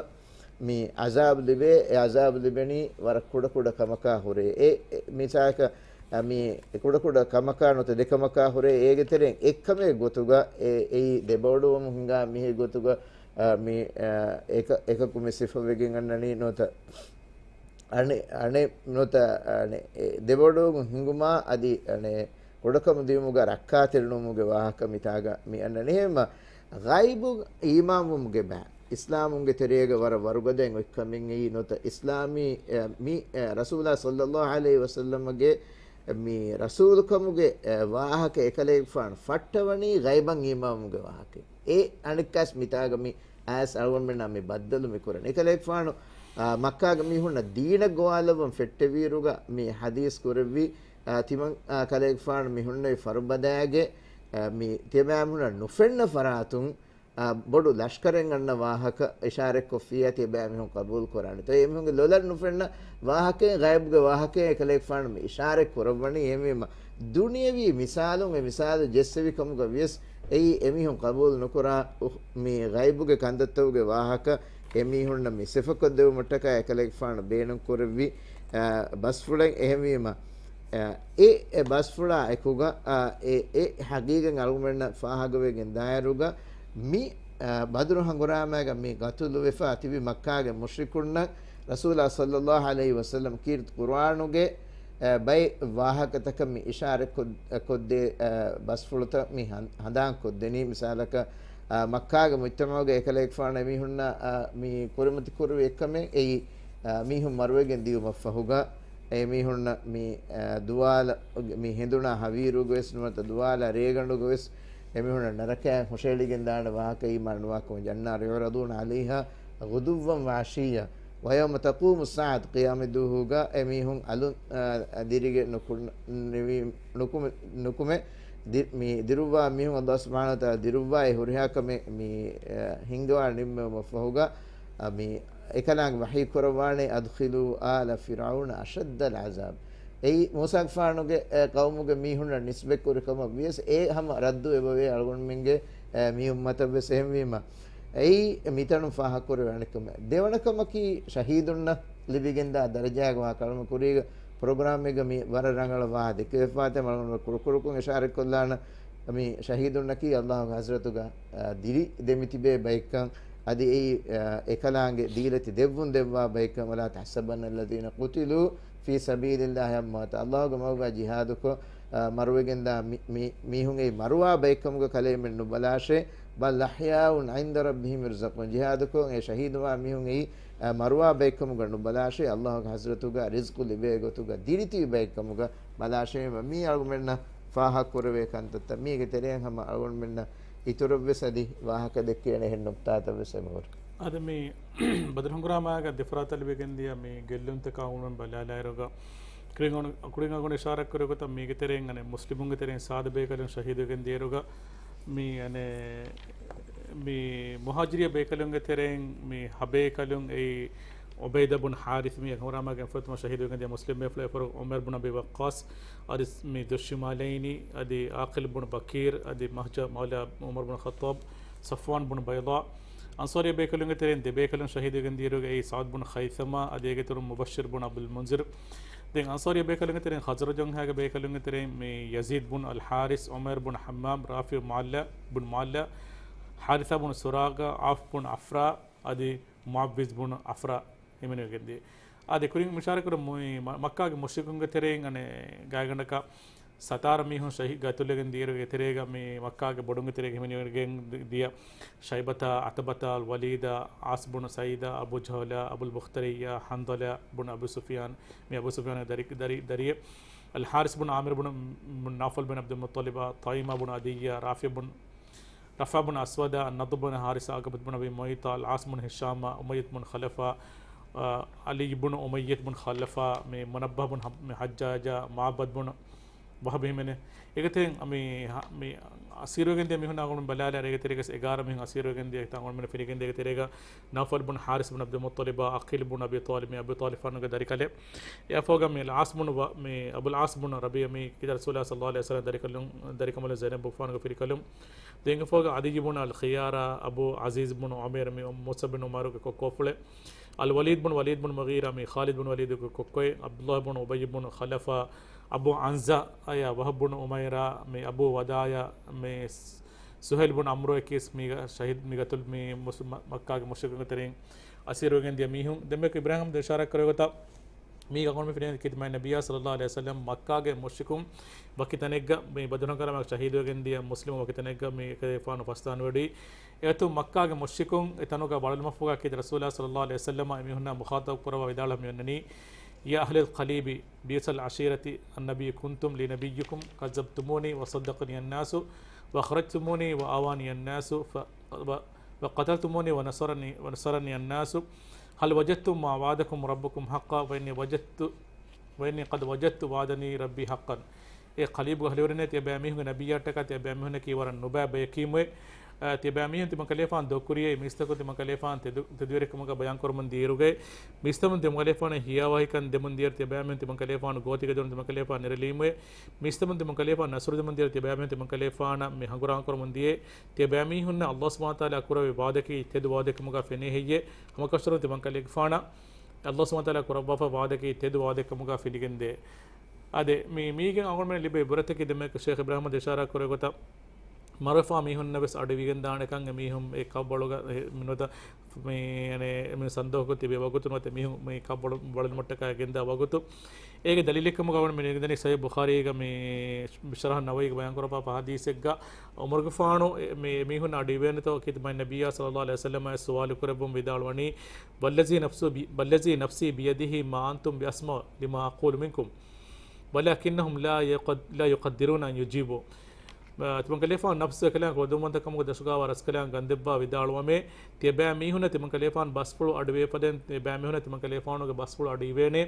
މި ޢަޒާބު ލިބޭ. އެ ޢަޒާބު ލިބެނީ ވަރަށް ކުޑަކުޑަ ކަމަކާ ހުރޭ. އެ، އެ، މިސާލަކަށް، އަ، މި ކުޑަކުޑަ ކަމަކާ ނުވަތަ ދެ ކަމަކާ ހުރޭ. އޭގެ ތެރެއިން އެއްކަމެއް ގޮތުގަ އެ، އެއީ ދެބައޮޑުވަމުން ހިނގާ މީހެއް ގޮތުގަ، އަ، މި، އަ، އެކަ-، އެކަކު މި ސިފަވެގެން އަންނަނީ ނުވަތަ އަނެއް، އަނެއް ނުވަތަ އަނެއް އެ ދެބައޮޑުވަމުން ހިނގުމާ އަދި އަނެއް ކުޑަކަމު ދިޔުމުގަ ރައްކާތެރިނުވުމުގެ ވާހަކަ މިތާގަ މި އަންނަނީ. އެހެންމަ ޣައިބު އީމާންވުމުގެ ބައި އިސްލާމުންގެ ތެރޭގަ ވަރަށް ވަރުގަދައިން އޮތްކަމެއް އެއީ ނުވަތަ އިސްލާމީ، އެ، މި، އެ، ރަސޫލާ ޞައްލައްލާހު ޢަލައިހި ވަސައްލަމަގެ މި ރަސޫލުކަމުގެ، އެ، ވާހަކަ އެކަލޭގެފާނު ފައްޓަވަނީ ޣައިބަށް އީމާންވުމުގެ ވާހަކަ. އެ އަނެއްކާސް މިތާގަ މި އަޔަސް އަޅުގަނޑުމެންނާ މި ބައްދަލު މި ކުރަނީ. އެކަލޭގެފާނު، އާ، މައްކާގެ މީހުންނަށް ދީނަށް ގޮވާލައްވަން ފެއްޓެވިއިރުގަ މި ޙަދީޘް ކުރެއްވި، އާ، ތިމަން، އާ، ކަލޭގެފާނު މި ހުންނެވި ފަރުބަދައިގެ، އާ، މި ތިޔަބައިމީހުންނަށް ނުފެންނަ ފަރާތުން، އާ، ބޮޑު ލަޝްކަރެއް އަންނަ ވާހަކަ އިޝާރަތްކޮށްފިއްޔާ ތިޔަބައިމީހުން ޤަބޫލު ކުރާނެ. ތޯ އެމީހުންގެ ލޮލަށް ނުފެންނަ ވާހަކައެއް، ޣައިބުގެ ވާހަކައެއް އެކަލޭގެފާނު މި އިޝާރަތް ކުރައްވަނީ. އެހެންވީމަ ދުނިޔަވީ މިސާލުން އެ މިސާލު ޖެއްސެވި ކަމުގަ ވިޔަސް، އެއީ އެމީހުން ޤަބޫލު ނުކުރާ އު-، މި ޣައިބުގެ ކަންތައްތަކުގެ ވާހަކަ އެމީހުންނަށް މި ސިފަކޮށްދެވުމަށްޓަކާ އެކަލޭގެފާނު ބޭނުންކުރެއްވި، އާ، ބަސްފުޅެއް. އެހެންވީމަ، އާ، އެ، އެ ބަސްފުޅާ އެކުގަ، އާ، އެ، އެ ޙަޤީޤަތް އަޅުގަނޑުމެންނަށް ފާހަގަވެގެން ދާއިރުގަ މި، އާ، ބަދުރު ހަނގުރާމައިގަ މި ޤަތުލުވެފާ ތިބި މައްކާގެ މުޝްރިކުންނަށް ރަސޫލާ ޞައްލައްލާހު ޢަލައިހި ވަސައްލަމް ކީރިތި ޤުރުއާނުގެ އެ، ބައެއް ވާހަކަތަކަށް މި އިޝާރަތް ކޮށް-، ކޮށްދޭ، އެ، ބަސްފުޅުތައް މި ހަން-، ހަނދާން ކޮށްދެނީ. މިސާލަކަށް، އެ، މައްކާގެ މުޖްތަމަޢުގެ އެކަލޭގެފާނު އެމީހުންނަށް، އެ، މި ކުރިމަތި ކުރެވި އެއްކަމެއް އެއީ، އެ، މީހުން މަރުވެގެން ދިޔުމަށްފަހުގަ، އެ، މީހުންނަށް މި، އެ، ދުވާލަ، މި ހެނދުނާ ހަވީރުގަވެސް ނުވަތަ ދުވާލަ ރޭގަނޑުގަވެސް އެމީހުންނަށް ނަރަކައިން ހުށައެޅިގެން ދާނެ ވާހަކަ އީމާން ނުވާކަމުން. النَّارُ يُعْرَضُونَ عَلَيْهَا غُدُوًّا وَعَشِيًّا وَيَوْمَ تَقُومُ السَّاعَةُ ޤިޔާމަތްދުވަހުގަ އެމީހުން އަލުން، އަ، ދިރިގެ ނުކުން-، ނިވި-، ނުކުމެ-، ނުކުމެ-، ދި-، މި ދިރުއްވާ މީހުން ﷲ ސުބްޙާނަހޫ ވަތަޢާލާ ދިރުއްވާ އެ ހުރިހާ ކަމެއް މި، އަ، ހިންގަވާ ނިންމެވުމަށްފަހުގަ، އަ، މި އެކަލާނގެ ވަޙީ ކުރައްވާނެ، أَدْخِلُوا آلَ فِرْعَوْنَ أَشَدَّ الْعَذَابِ. އެއީ މޫސާގެފާނުގެ، އެ، ޤައުމުގެ މީހުންނަށް ނިސްބަތްކުރި ކަމަށް ވިޔަސް، އެ ހަމަ ރައްދު އެބަވޭ އަޅުގަނޑުމެންގެ، އެ، މި އުއްމަތަށްވެސް. އެހެންވީމަ، އެއީ މިތަނުން ފާހަގަކުރެވޭ އަނެއްކަމެއް. ދެވަނަ ކަމަކީ، ޝަހީދުންނަށް ލިބިގެންދާ ދަރަޖާގެ ވާހަކަ. އަޅުގަނޑު ކުރީގަ ޕްރޮގްރާމެއްގަ މި ވަރަށް ރަނގަޅަށް ވާ ދެކެވިފާތަ، އަޅުގަނޑު ކުޑަކުޑަކޮށް އިޝާރަތްކޮށްލާނަ، މި ޝަހީދުންނަކީ ﷲގެ ޙަޟްރަތުގަ، އަ، ދިރި ދެމިތިބޭ ބައެއްކަން، އަދި އެއީ، އަ، އެކަލާނގެ ދީލަތި ދެއްވުން ދެއްވާ ބައެއްކަން. وَلَا تَحْسَبَنَّ الَّذِينَ قُتِلُوا فِي سَبِيلِ اللَّهِ أَمْوَاتًا. ﷲގެ މަގުގަ ޖިހާދުކޮށް، އަ، މަރުވެގެންދާ މި-، މި-، މީހުން އެއީ މަރުވާ ބައެއްކަމުގަ ކަލޭމެން ނުބަލާށޭ. بَلْ أَحْيَاءٌ عِندَ رَبِّهِمْ يُرْزَقُونَ. ޖިހާދުކޮށް އެ ޝަހީދުވާ މީހުން އެއީ، އަ، މަރުވާ ބައެއްކަމުގަ ނުބަލާށޭ. ﷲގެ ޙަޟްރަތުގަ ރިޒްޤު ލިބޭ ގޮތުގަ ދިރިތިބި ބައެއްކަމުގަ ބަލާށޭ. މި އަޅުގަނޑުމެންނަށް ފާހަގަކުރެވޭ ކަންތައްތައް. މީގެ ތެރެއިން ހަމަ އަޅުގަނޑުމެންނަށް އިތުރަށްވެސް އަދި ވާހަކަ ދެއްކޭނެ އެހެން ނުކްތާތައްވެސް އެބަހުރި. އަދި މި ބަދުރު ހަނގުރާމައިގަ ދެފަރާތަށް ލިބިގެންދިޔަ މި ގެއްލުންތަކާ އުޅުން ބަލާލާއިރުގަ، ކުރިން އަގު-، ކުރިން އަގުން އިޝާރަތް ކުރި ގޮތަށް މީގެ ތެރެއިން އަނެއް މުސްލިމުންގެ ތެރެއިން ސާދަ ބޭކަލުން ޝަހީދުވެގެން ދިޔައިރުގަ، މި އަނެއް މި މުހާޖިރި ބޭކަލުންގެ ތެރެއިން މި ހަ ބޭކަލުން އެއީ އުބައިދާ ބުން ޙާރިޘް މި ހަނގުރާމާގެ ފުރަތަމަ ޝަހީދުވެގެންދިޔަ މުސްލިމް ބޭފުޅު އެއްފަހަރު ޢުމަރު ބުން އަބީ ވައްޤާޞް، އަދި މި ޛުއްޝިމާލައިނީ، އަދި ޢާޤިލް ބުން ބަކީރު، އަދި މަހްޖަ މައުލާ ޢުމަރު ބުން ޚައްޠާބް، ޞަފްވާން ބުން ބައިޟާ. އަންޞާރީ ބޭކަލުންގެ ތެރެއިން ދެ ބޭކަލުން ޝަހީދުވެގެން ދިޔައިރުގައި ސަޢުދު ބުން ޚައިޘަމާ، އަދި އޭގެ އިތުރުން މުބައްޝިރު ބުން ޢަބްދުލް މުންޒިރު. ދެން އަންޞާރީ ބޭކަލުންގެ ތެރެއިން ޚަޒްރަޖުން ހައިގެ ބޭކަލުންގެ ތެރެއިން މި ޔަޒީދު ބުން އަލް ޙާރިޘް، ޢުމައިރު ބުން ޙައްމާމް، ރާފިޢު މުޢައްލާ ބުން މުޢައްލާ، ޙާރިޘާ ބުން ސުރާގާ، ޢައުފް ބުން ޢަފްރާ، އަދި މުޢައްވިޒް ބުން ޢަފްރާ ހިމެނިވެގެންދިޔަ. އާދެ، ކުރިން މިޝާރަތްކުރަން މު-، މަ-، މައްކާގެ މުޝްރިކުންގެ ތެރެއިން އަނެއް ގާތްގަނޑަކަށް ސަތާރަ މީހުން ޝަހީ-، ގަތުލެގެން ދިޔައިރުގެ ތެރޭގަ މި މައްކާގެ ބޮޑުންގެ ތެރޭގަ ހިމެނިވެގެން ދި-، ދިޔަ. ޝައިބަތާ، ޢުތުބަތާ، އަލް ވަލީދާ، ޢާޞިމް ބުން ސަޢީދާ، އަބޫ ޖަހުލާ، އަބުލް ބަޚްތަރިއްޔާ، ޙަންޟަލާ ބުން އަބޫ ސުފްޔާން، މި އަބޫ ސުފްޔާންގެ ދަރި-، ދަރި-، ދަރިއެއް. އަލް ޙާރިޘް ބުން ޢާމިރު ބުން، ބުން ނައުފަލް ބިން ޢަބްދުލް މުއްޠަލިބާ، ތައިމާ ބުން ޢަދިއްޔާ، ރާފިޢު ބުން ރަފާ ބުން އަސްވަދާ، ނަޟްރު ބުން ޙާރިޘާ، ޢުޤްބަތު ބުން އަބީ މުޢައްޠާ، އަލްޢާޞް ބުން ހިޝާމާ، އުމައްޔަތު ބުން ޚަލަފާ، އަ، ޢަލީ ބުން އުމައްޔަތު ބުން ޚަލަފާ، މި މުނައްބަހް ބުން ޙައް-، މި ޙައްޖާޖާ، މަޢުބަދު ބުން ވަހަބް ހިމެނޭ. އޭގެ ތެރެއިން މި ހަ-، މި އަސީރުވެގެން ދިޔަ މީހުން އަޅުގަނޑު ބަލާލާ، އޭގެ ތެރޭގަ އެގާރަ މީހުން އަސީރުވެގެން ދިޔަ އަޅުގަނޑު ފިނިގެން ދިޔަ އޭގެ ތެރޭގަ ނައުފަލް ބުން ޙާރިޘް ބުން ޢަބްދުލް މުއްޠަލިބާ، ޢަޤީލް ބުން އަބީ ޠާލިބް، މި އަބޫ ޠާލިބް ފާނުގެ ދަރިކަލެއް. އެއަށްފަހުގަ މި އަލްޢާޞް ބުން ވަ-، މި އަބުލް ޢާޞް ބުން ރަބީޢަ، މި ކީރިތި ރަސޫލާ ޞައްލަﷲު ޢަލައިހި ވަސައްލަމް ދަރިކަލުން، ދަރިކަމަލުން ޒައިނަބް ބުން ފާނުގެ ފިރިކަލުން. ދެން އެއަށްފަހުގަ ޢަދިއްޔު ބުން އަލް ޚިޔާރާ، އަބޫ ޢަޒީޒް ބުން ޢުމައިރު، މި މުޞްޢަބް ބިން ޢުމައިރުގެ ކޮ-، ކޯފުޅެއް. އަލް ވަލީދު ބުން މުޣީރާ، މި ޚާލިދު ބުން ވަލީދުގެ ކޮ-، ކޮއެއް. ޢަބްދުﷲ ބުން އުބައްޔު ބުން ޚަލަފާ، އަބޫ ޢަންޒާ، އަޔާ ވަހަބް ބުން އުމައިރާ، މި އަބޫ ވަދާޔާ، މި ސު-، ސުހައިލް ބުން ޢަމްރު އެކީސް މީގަ ޝަހީދު، މި ގަތުލު މި މުސް-، މަ-، މައްކާގެ މުޝްރިކުންގެ ތެރެއިން އަސީރުވެގެން ދިޔަ މީހުން. ދެން މި އިބްރާހިމް ދެ އިޝާރާތް ކުރެވޭ ގޮތަށް، މީގަ އަޅުގަނޑު ފިނިގެން ކީރިތި މާތް ނަބިއްޔާ ޞައްލަﷲު ޢަލައިހި ވަސައްލަމް މައްކާގެ މުޝްރިކުން ވަކި ތަނެއްގަ މި ބަދުރު ހަނގުރާމައިގަ ޝަހީދުވެގެން ދިޔަ މުސްލިމުން ވަކި ތަނެއްގަ މި އެކަލޭފާނު ފަސްދާން ވެޑި. އެއަތު މައްކާގެ މުޝްރިކުން އެ ތަނުގަ ވަޅުލުމަށްފަހުގަ ކީރިތި ރަސޫލާ ޞައްލަﷲު ޢަލައިހި ވަސައްލަމަ އެމީހުންނާ މުޚާޠަބު ކުރައްވާ ވިދާޅުވަމުން އޮންނަނީ، يا أهل القليب، بئس العشيرة النبي كنتم لنبيكم، كذبتموني وصدقني الناس، وأخرجتموني وآواني الناس، ف-، و-، وقتلتموني ونصرني، ونصرني الناس، هل وجدتم ما وعدكم ربكم حقا، وإني وجدت، وإني قد وجدت وعدني ربي حقا. އޭ ޤަލީބުގެ އަހުލުވެރިންނޭ، ތިޔަބައިމީހުންގެ ނަބިއްޔާއަށްޓަކާ ތިޔަބައިމީހުންނަކީ ވަރަށް ނުބައި ބަޔަކީމުވެ. އަ، ތިޔަބައިމީހުން ތިމަން ކަލޭފާނު ދޮގުކުރިޔޭ، މީސްތަކުން ތިމަން ކަލޭފާނު ތެދު-، ތެދުވެރިކަމުގަ ބަޔާންކުރަމުން ދިޔައިރުގައި، މީސްތަކުން ތިމަން ކަލޭފާނަށް ހިޔާވަހިކަން ދެމުން ދިޔައިރު ތިޔަބައިމީހުން ތިމަން ކަލޭފާނު ގޯތިގަދަވަން ތިމަން ކަލޭފާނު ނެރެލީމުވެ. މީސްތަކުން ތިމަން ކަލޭފާނު ނަޞްރު ދެމުން ދިޔައިރު ތިޔަބައިމީހުން ތިމަން ކަލޭފާނަށް މި ހަނގުރާމަ ކުރަމުން ދިޔައީ. ތިޔަބައިމީހުންނަށް ﷲ ސުބްޙާނަހޫ ވަތަޢާލާ ކުރެއްވި ވަޢުދަކީ ތެދު ވަޢުދެއް ކަމުގަ ފެނޭ ހެއްޔޭ؟ ހަމަކަށަވަރުން ތިމަން ކަލޭގެފާނަށް ﷲ ސުބްޙާނަހޫ ވަތަޢާލާ ކުރައްވާފަ ވަޢުދަކީ ތެދު ވަޢުދެއް ކަމުގަ ފިނިގެންދޭ. އާދެ، މި، މީގެން އަޅުގަނޑުމެން ލިބޭ އިބްރަތަކީ ދެންމެ ޝޭޚް އިބްރާހިމް އަޙްމަދު އިޝާރާތް ކުރެއްވި ގޮތަށް، މަރުވެފާ މީހުންނަށް ވެސް އަޑު އިވިގެންދާނެކަން އެމީހުން އެ ކަށްވަޅުގަ އެ މިނުވަތަ މި، އަނެއް، އެމީހުން ސަންދޯހަކުން ތިބި ވަގުތު ނުވަތަ މީހުން މި ކަށްވަޅު-، ވަޅުލުމަށްޓަކާ ގެންދާ ވަގުތު. އޭގެ ދަލީލެއް ކަމުގަ އަޅުގަނޑު މި ނިންގެންދަނީ ޞަޙީޙު ބުޚާރީގަ މި ޝަރަޙު ނަވަވީގަ ބަޔާން ކުރައްވާފަ ޙަދީޘެއްގަ ޢުމަރުގެފާނު އެ، މި، އެމީހުން އަޑު އިވޭނެތޯ ކީރިތި މާތް ނަބިއްޔާ ޞައްލަﷲު ޢަލައިހި ވަސައްލަމަށް ސުވާލު ކުރެއްވުން ވިދާޅުވަނީ، والذي نفس بي-، والذي نفسي بيده ما أنتم بأسمع لما أقول منكم ولكنهم لا يقد-، لا يقدرون أن يجيبوا. އަ، ތިމަން ކަލޭފާނު ނަފްސު އެކަލާނގެ ކޮށްދުންވަންތަކަމުގެ ދަށުގަވާ ރަސްކަލާނގެ ގަންދެއްވާ ވިދާޅުވަމޭ، ތިޔަބައިމީހުންނަށް ތިމަން ކަލޭފާނު ބަސްފުޅު އަޑުވޭފަދައިން، ތިޔަބައިމީހުންނަށް ތިމަން ކަލޭފާނުގެ ބަސްފުޅު އަޑު އިވޭނެ.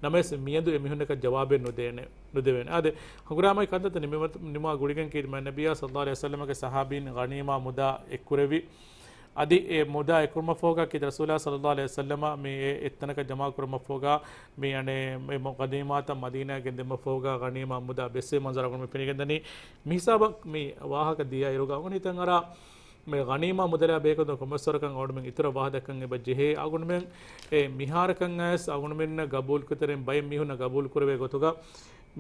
ނަމަވެސް މިއަދު އެމީހުންނަކަށް ޖަވާބެއް ނުދޭނެ، ނުދެވޭނެ. އާދެ، ހަނގުރާމައި ކަންތައްތައް ނިމުމަ-، ނިމުމާ ގުޅިގެން ކީރިތި މާތް ނަބިއްޔާ ޞައްލަﷲު ޢަލައިހި ވަސައްލަމަގެ ޞަޙާބީން ޣަނީމާ މުދާ އެއްކުރެއްވި. އަދި އެ މުދާ އެއްކުރުމަށްފަހުގަ ކީރިތި ރަސޫލާ ޞައްލަﷲު ޢަލައިހި ވަސައްލަމަ މި އެ އެއްތަނަކަށް ޖަމާކުރުމަށްފަހުގަ މި އަނެއް މި މު-، ޣަނީމާތައް މަދީނާއަށް ގެންދިއުމަށްފަހުގަ ޣަނީމާ މުދާ ބެއްސެވި މަންޒަރު އަޅުގަނޑުމެން ފެނިގެންދަނީ. މިހިސާބަށް މި ވާހަކަ ދިޔައިރުގަ އަޅުގަނޑު ހިތަށް އަރާ މި ޣަނީމާ މުދަލާ ބޭކަލުން ކޮންމެސްވަރަކަށް އަޅުގަނޑުމެން އިތުރަށް ވާހަކަ ދައްކަން އެބަ ޖެހޭ. އަޅުގަނޑުމެން އެ މިހާރަކަށް އައިސް އަޅުގަނޑުމެންނަށް ގަބޫލުކޮށްތެރެއިން ބައެއް މީހުންނަށް ގަބޫލު ކުރެވޭ ގޮތުގަ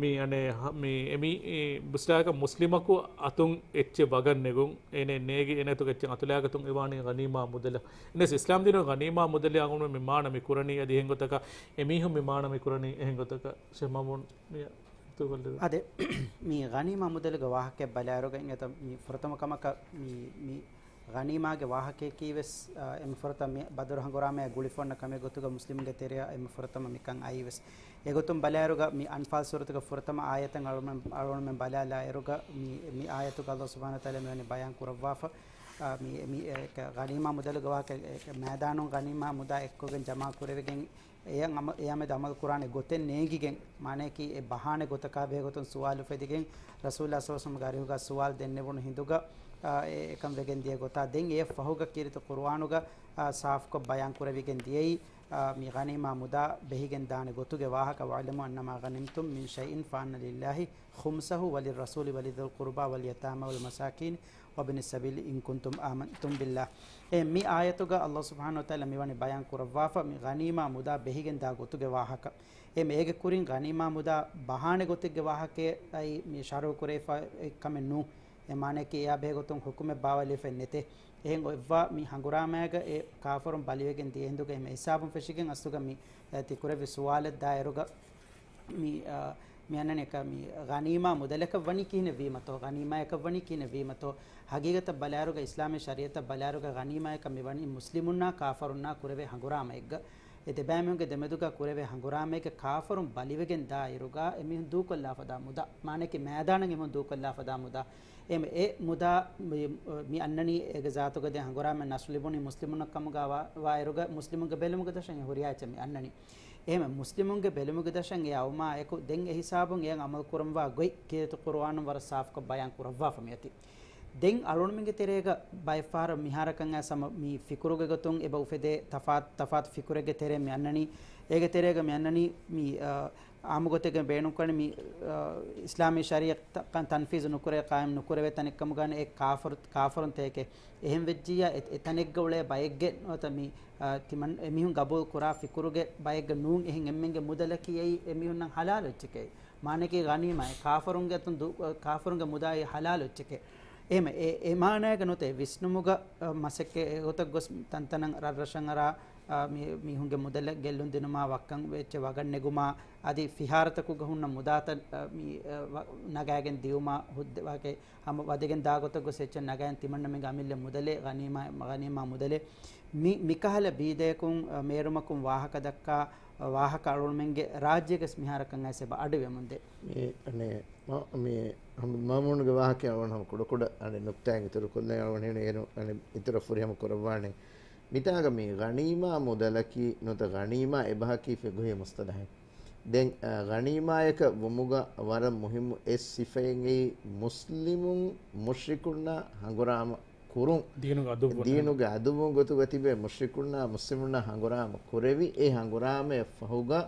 މި އަނެއް ހަ-، މި އެމީ، އެ ބުސްޓާކަށް މުސްލިމަކު އަތުން އެއްޗެއް ވަގަށް ނެގުން، އޭނެ ނޭގި އޭނަތުގެ އެއްޗެއް އަތުލާގަތުން އެވާނީ ޣަނީމާ މުދަލަށް. އެނެސް އިސްލާމް ދީނުގެ ޣަނީމާ މުދަލެއް އަޅުގަނޑު މި މާނަ މި ކުރަނީ އަދި އެހެން ގޮތަކަށް، އެމީހުން މި މާނަ މި ކުރަނީ އެހެން ގޮތަކަށް. ޝޭޚް މައުމޫން މި އަދެ، މި ޣަނީމާ މުދަލުގެ ވާހަކައެއް ބަލާއިރުގަ އިނގޭތޯ މި ފުރަތަމަ ކަމަކަށް މި، މި ޣަނީމާގެ ވާހަކަޔަކީ ވެސް، އާ، އެންމެ ފުރަތަމަ މި ބަދުރު ހަނގުރާމަޔާ ގުޅިފަ އޮންނަ ކަމެއް ގޮތުގަ މުސްލިމުންގެ ތެރެއަށް އެންމެ ފުރަތަމަ މިކަން އައީ ވެސް. އެގޮތުން ބަލާއިރުގަ މި އަންފާލް ސޫރަތުގެ ފުރަތަމަ އާޔަތަށް އަޅުމެން، އަޅުމެން ބަލާލާއިރުގަ މި، މި އާޔަތުގަ ﷲ ސުބްޙާނަހޫ ވަތަޢާލާ މިވަނީ ބަޔާން ކުރައްވާފަ. އާ، މި، މި، އެ، ކަ-، ޣަނީމާ މުދަލުގެ ވާހަކަ، އެ، ކަ-، މައިދާނުން ޣަނީމާ މުދާ އެއްކޮށްގެން ޖަމާ ކުރެވިގެން އެޔަށް އަމަ-، އެޔާމެދު އަމަލު ކުރާނެ ގޮތެއް ނޭނގިގެން، މާނަޔަކީ އެ ބަހާނެ ގޮތަކާ ބެހޭގޮތުން ސުވާލު ފެދިގެން، ރަސޫލާ ޞައްލަﷲު ޢަލައިހި ވަސައްލަމަގެ އަރިހުގަ ސުވާލު ދެންނެވުނު ހިނދުގަ، އާ، އެ އެކަން ވެގެން ދިޔަ ގޮތާ. ދެން އެޔަށް ފަހުގަ ކީރިތި ޤުރުއާނުގަ، އާ، ސާފުކޮށް ބަޔާން ކުރެވިގެން ދިޔައީ، އާ، މި ޣަނީމާ މުދާ ބެހިގެން ދާނެ ގޮތުގެ ވާހަކަ، وَاعْلَمُوا أَنَّمَا غَنِمْتُمْ مِنْ شَيْءٍ فَأَنَّ لِلَّهِ خُمُسَهُ وَلِلرَّسُولِ وَلِذِي الْقُرْبَى وَالْيَتَامَى وَالْمَسَاكِينِ وَابْنِ السَّبِيلِ إِنْ كُنْتُمْ آمَنْتُمْ بِاللَّهِ. އެ މި އާޔަތުގަ ﷲ ސުބްޙާނަހޫ ވަތަޢާލާ މިވަނީ ބަޔާން ކުރައްވާފަ، މި ޣަނީމާ މުދާ ބެހިގެން ދާ ގޮތުގެ ވާހަކަ. އެ މޭގެ ކުރިން ޣަނީމާ މުދާ ބަހާނެ ގޮތެއްގެ ވާހަކައެއް މި ޝަރުޙު ކުރެވިފަ އެއް ކަމެއް ނޫން. އެ މާނައަކީ އެއާ ބެހޭ ގޮތުން ޙުކުމެއް ބާވައިލެވިފައެއް ނެތޭ. އެހެން އޮތްވާ މި ހަނގުރާމައިގަ އެ ކާފަރުން ބަލިވެގެން ދިޔަ ހިނދުގަ އެމެ ހިސާބުން ފެށިގެން އަސްލުގަ މި، އެ، ތި ކުރެއްވި ސުވާލަށް ދާއިރުގަ މި، އަ، މި އަންނަނީ އެކަ މި ޣަނީމާ މުދަލަކަށް ވަނީ ކިހިނެއް ވީމަތޯ، ޣަނީމާޔަކަށް ވަނީ ކިހިނެއް ވީމަތޯ، ހަގީގަތަށް ބަލާއިރުގަ، އިސްލާމީ ޝަރީޢަތަށް ބަލާއިރުގަ ޣަނީމާޔަކަށް މި ވަނީ މުސްލިމުންނާ ކާފަރުންނާ ކުރެވޭ ހަނގުރާމައެއްގަ. އެ ދެބައިމީހުންގެ ދެމެދުގަ ކުރެވޭ ހަނގުރާމައިގެ ކާފަރުން ބަލިވެގެން ދާއިރުގަ އެމީހުން ދޫކޮށްލާފަދާ މުދާ، މާނައަކީ މައިދާނަށް އެމީހުން ދޫކޮށްލާފަދާ މުދާ. އެ، އެ މުދާ މި، މި އަންނަނީ އޭގެ ޒާތުގަ ދެ ހަނގުރާމަ ނަސްރު ލިބުނީ މުސްލިމުންނަށް ކަމުގަ ވާ، ވާއިރުގަ މުސްލިމުންގެ ބެލުމުގެ ދަށަށް ހުރިހާ އެއްޗެއް މި އަންނަނީ. އެހެން މުސްލިމުންގެ ބެލުމުގެ ދަށަށް އެ އައުމާ އެކު ދެން އެ ހިސާބުން އެއަށް އަމަލު ކުރަންވާ ގޮތް ކީރިތި ޤުރުއާނުން ވަރަށް ސާފުކޮށް ބަޔާން ކުރައްވާފަ މިއޮތީ. ދެން އަޅުގަނޑުމެންގެ ތެރޭގަ ބައެއްފަހަރަށް މިހާރަކަށް އައިސް ހަމަ މި ފިކުރުގެ ގޮތުން އެބަ އުފެދޭ ތަފާތު، ތަފާތު ފިކުރެއްގެ ތެރޭ މި އަންނަނީ. އޭގެ ތެރޭގަ މި އަންނަނީ މި، އާ، އާއްމު ގޮތެއްގަ ބޭނުންކުރަނީ މި، އާ، އިސްލާމީ ޝަރީޢަތް ތަ-، ތަންފީޒު ނުކުރޭ، ޤާއިމް ނުކުރެވޭ ތަނެއްކަމުގަ އެ ކާފަރު، ކާފަރުން ތަކެކޭ. އެހެން ވެއްޖިއްޔާ އެ، އެތަނެއްގަ އުޅޭ ބައެއްގެ ނުވަތަ މި، އާ، ތިމަން އެމީހުން ގަބޫލު ކުރާ ފިކުރުގެ ބައެއްގަ ނޫން އެހެން އެންމެންގެ މުދަލަކީ އެއީ އެމީހުންނަށް ޙަލާލު އެއްޗެކޭ. މާނައަކީ ޣަނީމާ، އެ ކާފަރުންގެ އަތުން ދޫ-، ކާފަރުންގެ މުދާއީ ޙަލާލު އެއްޗެކޭ. އެހެމެ އެ، އެ މާނައިގަ ނުވަތަ އެ ވިސްނުމުގަ، އަ، މަސައްކަތް އެގޮތަށް ގޮސް ތަންތަނަށް ރަށްރަށަށް އަރާ، އަ، މި، މީހުންގެ މުދަލެއް ގެއްލުން ދިނުމާ ވައްކަން ވެއްޗެއް ވަގަށް ނެގުމާ، އަދި ފިހާރަތަކުގަ ހުންނަ މުދާތައް، އަ، މި، އަ، ވަ-، ނަގާގެން ދިޔުމާ ހުއްދަ ވާކެ ހަމަ ވަދެގެން ދާ ގޮތަށް ގޮސް އެއްޗެއް ނަގައިން ތިމަންނަމެންގެ އަމިއްލަ މުދަލެއް، ޣަނީމާ، ޣަނީމާ މުދަލެއް. މި، މިކަހަލަ ބީދަޔަކުން، އަ، މޭރުމަކުން ވާހަކަ ދައްކާ، އަ، ވާހަކަ އަޅުގަނޑުމެންގެ ރާއްޖޭގަސް މިހާރަކަށް އައިސް އެބަ އަޑުއިވެމުންދޭ. މި، އަނެ، މަ-، މި ހަމްދު މައުމޫނުގެ ވާހަކަ އަޅުގަނޑު ހަމަ ކުޑަކުޑަ އަނެ ނުކްތާއެއް އިތުރު ކޮށްލަން އަޅުގަނޑު އޭނަ އަނެ އިތުރަށް ފުރިހަމަ ކުރައްވާނެ. މިތާގަ މި ޣަނީމާ މުދަލަކީ ނުވަތަ ޣަނީމާ އެބަހަކީ ފިޤުހީ މުޞްޠަލަޙެއް. ދެން، އަ، ޣަނީމާޔަކަށް ވުމުގަ ވަރަށް މުހިއްމު އެއް ސިފައެއް އެއީ މުސްލިމުން މުޝްރިކުންނާ ހަނގުރާމަ ކުރުން. ދީނުގެ އަދުއްވުން. ދީނުގެ އަދުއްވުން ގޮތުގަ ތިބޭ މުޝްރިކުންނާ މުސްލިމުންނާ ހަނގުރާމަ ކުރެވި، އެ ހަނގުރާމައަށް ފަހުގަ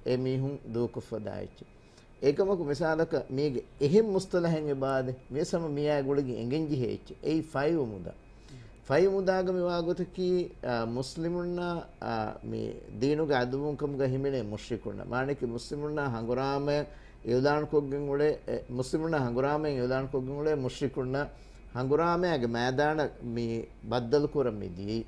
އެ މީހުން ދޫކޮށްފަ ދާ އެއްޗެއް. އެކަމަކު މިސާލަކަށް މީގެ އެހެން މުޞްޠަލަޙެއް އެބައާދޭ، މިވެސް ހަމަ މިއާ ގުޅިގެން އެނގެން ޖެހޭ އެއްޗެއް. އެއީ ފައިވު މުދާ. ފައިވު މުދާގަ މިވާ ގޮތަކީ، އާ، މުސްލިމުންނާ، އާ، މި ދީނުގެ އަދުއްވުން ކަމުގަ ހިމެނޭ މުޝްރިކުންނަށް. މާނައަކީ މުސްލިމުންނާ ހަނގުރާމަޔަށް އިޢުލާންކޮށްގެން އުޅޭ، އެ، މުސްލިމުންނާ ހަނގުރާމަޔަށް އިޢުލާންކޮށްގެން އުޅޭ މުޝްރިކުންނަށް ހަނގުރާމަޔާގެ މައިދާނަށް މި ބައްދަލުކުރަން މި ދިޔައީ.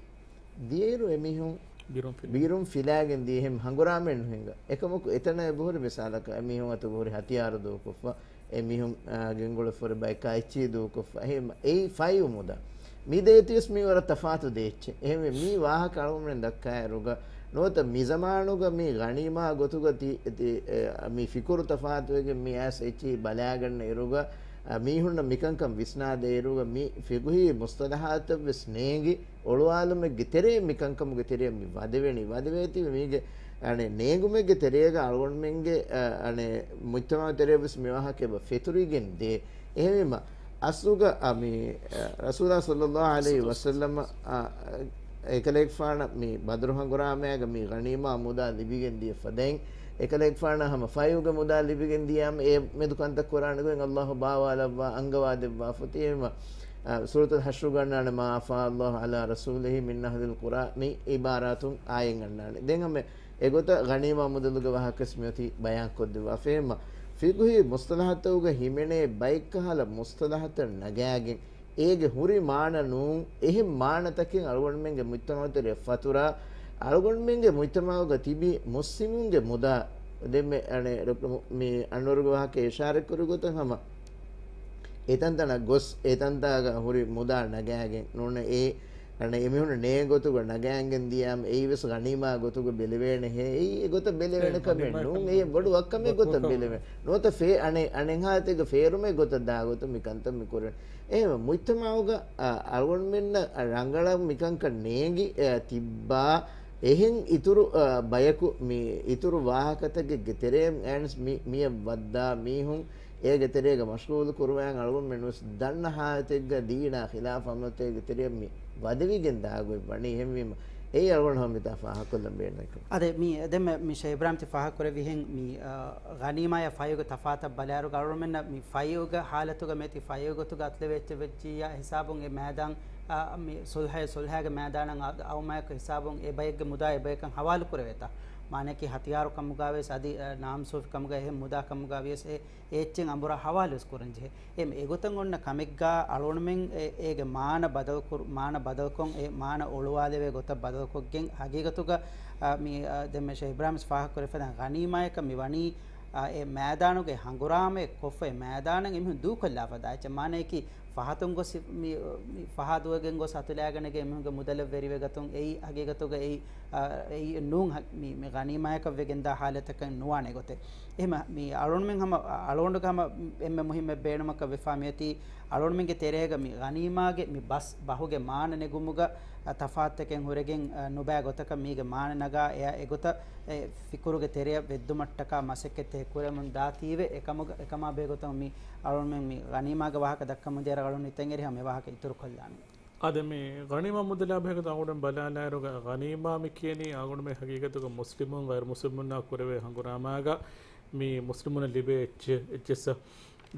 ދިޔައިރު އެމީހުން ބިރުން ފިލާ. ބިރުން ފިލާގެން ދިޔަ އެހެން ހަނގުރާމައެއް ނުހިނގާ. އެކަމަކު އެތަނަށް އެބަހުރި މިސާލަކަށް އެމީހުން އަތުގަ ހުރި ހަތިޔާރު ދޫކޮށްފަ، އެމީހުން، އާ، ގެންގުޅެފަ ހުރި ބައެއް ކައިޗީ ދޫކޮށްފަ. އެހެން އެއީ ފައިވު މުދާ. މި ދޭތިވެސް މީ ވަރަށް ތަފާތު ދޭއްޗެއް. އެހެންވެ މީ ވާހަކަ އަޅުގަނޑުމެން ދައްކާއިރުގަ ނުވަތަ މި ޒަމާނުގަ މި ޣަނީމާ ގޮތުގަ ތި-، ތި-، އެ، މި ފިކުރު ތަފާތުވެގެން މި އައިސް އެއްޗިހި ބަލާގަންނަ އިރުގަ، އަ، މީހުންނަށް މިކަންކަން ވިސްނާދޭ އިރުގަ މި ފިޤުހީ މުޞްޠަލަޙާތަށްވެސް ނޭނގި އޮޅުވާލުމެއްގެ ތެރެއިން މިކަންކަމުގެ ތެރެއަށް މި ވަދެވެނީ. ވަދެވޭތީ މީގެ، އަނެ، ނޭނގުމެއްގެ ތެރޭގަ އަޅުގަނޑުމެންގެ، އަ، އަނެ، މުޖްތަމަޢު ތެރެއަށްވެސް މި ވާހަކަ އެބަ ފެތުރިގެން ދޭ. އެހެންވީމަ، އަސްލުގަ، އަ، މި، އަ، ރަސޫލާ ޞައްލައްލާހު ޢަލައިހި ވަސައްލަމަ، އަ، އެކަލޭގެފާނަށް މި ބަދުރު ހަނގުރާމައިގަ މި ޣަނީމާ މުދާ ލިބިގެން ދިޔަ ފަދައިން، އެކަލޭގެފާނަށް ހަމަ ފައިވުގެ މުދާ ލިބިގެން ދިޔާމަ، އެ މެދު ކަންތައް ކުރާނެ ގޮތް އައްލާހު ބާވާލައްވާ، އަންގަވާ ދެއްވާފަ. ތީމަ، އަ، ސޫރަތުލް ޙަޝްރުގަ އަންނާނެ، "ما أفاء الله على رسوله من أهل القرى" މި ޢިބާރާތުން އާޔަތް އަންނާނެ. ދެން ހަމަ އެގޮތަށް ޣަނީމާ މުދަލުގެ ވާހަކަސް މިއޮތީ ބަޔާންކޮށްދެއްވާފަ. އެހެންމަ، ފިޤުހީ މުޞްޠަލަޙަތަކުގަ ހިމެނޭ ބައެއްކަހަލަ މުޞްޠަލަޙަތައް ނަގާގެން، އޭގެ ހުރި މާނަ ނޫން، އެހެން މާނަތަކެއް އަޅުގަނޑުމެންގެ މުޖްތަމަޢު ތެރެއަށް ފަތުރާ، އަޅުގަނޑުމެންގެ މުޖްތަމަޢުގަ ތިބި މުސްލިމުންގެ މުދާ، ދެންމެ، އަނެ، ޑޮކްޓަރ މު-، މި އަންވަރުގެ ވާހަކަ އިޝާރަތްކުރި ގޮތަށް ހަމަ އެތަންތަނަށް ގޮސް، އެތަންތާގަ ހުރި މުދާ ނަގާގެން ނޫން އެ، އަނެ، އެމީހުން ނޭ ގޮތުގަ ނަގާގެން ދިޔާމަ، އެއީވެސް ޣަނީމާ ގޮތުގަ ބެލެވޭނެ ހޭ، އެއީ އެގޮތަށް ބެލެވޭނެ ކަމެއް ނޫން، އެއީ ބޮޑު ވައްކަމެއް ގޮތަށް ބެލެވޭނެ. ނުވަތަ ފޭ-، އަނެ-، އަނެއްހާތެއްގެ ފޭރުމެއް ގޮތަށް ދާ ގޮތަށް މި ކަންތައް މި ކުރަން. އެހެންވެ، މުޖްތަމަޢުގަ، އަ، އަޅުގަނޑުމެންނަށް ރަނގަޅަށް މިކަންކަން ނޭނގި، އަ، ތިއްބާ، އެހެން އިތުރު، އަ، ބަޔަކު މި އިތުރު ވާހަކަތަކެއްގެ ތެރެއިން އައިސް މި، މިއަށް ވައްދާ މީހުން އޭގެ ތެރޭގަ މަޝްޣޫލު ކުރުވައި އަޅުގަނޑުމެން ވެސް ދަންނަ ހާލަތެއްގަ ދީނާ ޚިލާފު އަމަލުތަކެއްގެ ތެރެއަށް މި ވަދެވިގެން ދާގޮތް ވަނީ. އެހެންވީމަ، އެއީ އަޅުގަނޑު ހަމަ މިތާ ފާހަގަކޮށްލަން ބޭނުން. އަދެ މި، ދެން މި ޝޭޚް އިބްރާހިމް ތި ފާހަގަކުރެއްވިހެން މި، އަ، ޣަނީމާޔާ ފައިގެ ތަފާތަށް ބަލާއިރުގަ އަޅުގަނޑުމެންނަށް މި ފައިގެ ހާލަތުގަ މޭތި ފައިގެ ގޮތުގަ އަތުލެވޭ އެއްޗެއް ވެއްޖިއްޔާ ހިސާބުން އެ މައިދާން، އަ، މި ސުލްހައެއް، ސުލްހައިގެ މައިދާނަށް އަ، އައުމާއެކު ހިސާބުން އެ ބައެއްގެ މުދާ އެ ބަޔަކަށް ހަވާލު ކުރެވޭތާ. މާނައަކީ ހަތިޔާރު ކަމުގަވެސް އަދި، އަ، ނާމްސޫފި ކަމުގަ އެހެން މުދާ ކަމުގަވިޔަސް އެ އެ އެއްޗެއް އަނބުރާ ހަވާލުވެސް ކުރަން ޖެހޭ. އެ، އެގޮތަށް އޮންނަ ކަމެއްގާ އަޅުގަނޑުމެން އެ، އޭގެ މާނަ ބަދަލުކުރު-، މާނަ ބަދަލުކޮށް، އެ މާނަ އޮޅުވާލެވޭ ގޮތަށް ބަދަލުކޮށްގެން ހަގީގަތުގަ، އާ، މި، އާ، ދެން މި ޝޭޚް އިބްރާހިމް ފާހަގަކުރެފަދަ ޣަނީމާޔަކަށް މި ވަނީ، އާ، އެ މައިދާނުގެ ހަނގުރާމައެއް ކޮށްފައި މައިދާނަށް އެމީހުން ދޫކޮށްލާފަ ދާ އެއްޗެއް. މާނައަކީ ފަހަތުން ގޮސް މި، މި ފަހާދުވެގެން ގޮސް އަތުލައިގަނެގެން އެމީހުންގެ މުދަލަށް ވެރިވެގަތުން އެއީ ހަގީގަތުގަ އެއީ، އާ، އެއީ ނޫން ހަ-، މި، މި ޣަނީމާޔަކަށް ވެގެންދާ ހާލަތަކަށް ނުވާނެ ގޮތެއް. އެހެމަ މި އަޅުގަނޑުމެން ހަމަ، އަޅުގަނޑުގެ ހަމަ އެންމެ މުހިއްމެއް ބޭނުމަކަށް ވެފާ މިއޮތީ، އަޅުގަނޑުމެންގެ ތެރޭގަ މި ޣަނީމާގެ މި ބަސް ބަހުގެ މާނަ ނެގުމުގަ، އަ، ތަފާތުތަކެއް ހުރެގެން، އަ، ނުބައި ގޮތަކަށް މީގެ މާނަ ނަގާ އެއާ އެގޮތަށް އެ ފިކުރުގެ ތެރެއަށް ވެއްދުމަށްޓަކާ މަސައްކަތްތައް ކުރެމުން ދާތީވެ، އެކަމުގަ، އެކަމާ ބެހޭގޮތުން މި އަޅުގަނޑުމެން މި ޣަނީމާގެ ވާހަކަ ދައްކަމުންދިޔަ އަޅުގަނޑު ހިތަށް އެރި ހަމަ އެ ވާހަކަ އިތުރުކޮށްލާނެ. އާދެ، މި ޣަނީމާ މުދަލާ ބެހޭގޮތަށް އަޅުގަނޑު ބަލާލާއިރުގަ، ޣަނީމާ މި ކިޔަނީ އަޅުގަނޑުމެން ހަގީގަތުގަ މުސްލިމުން ޣައިރު މުސްލިމުންނާ ކުރެވޭ ހަނގުރާމާގަ މި މުސްލިމުންނަށް ލިބޭ އެއްޗެއް، އެއްޗެއްސަ.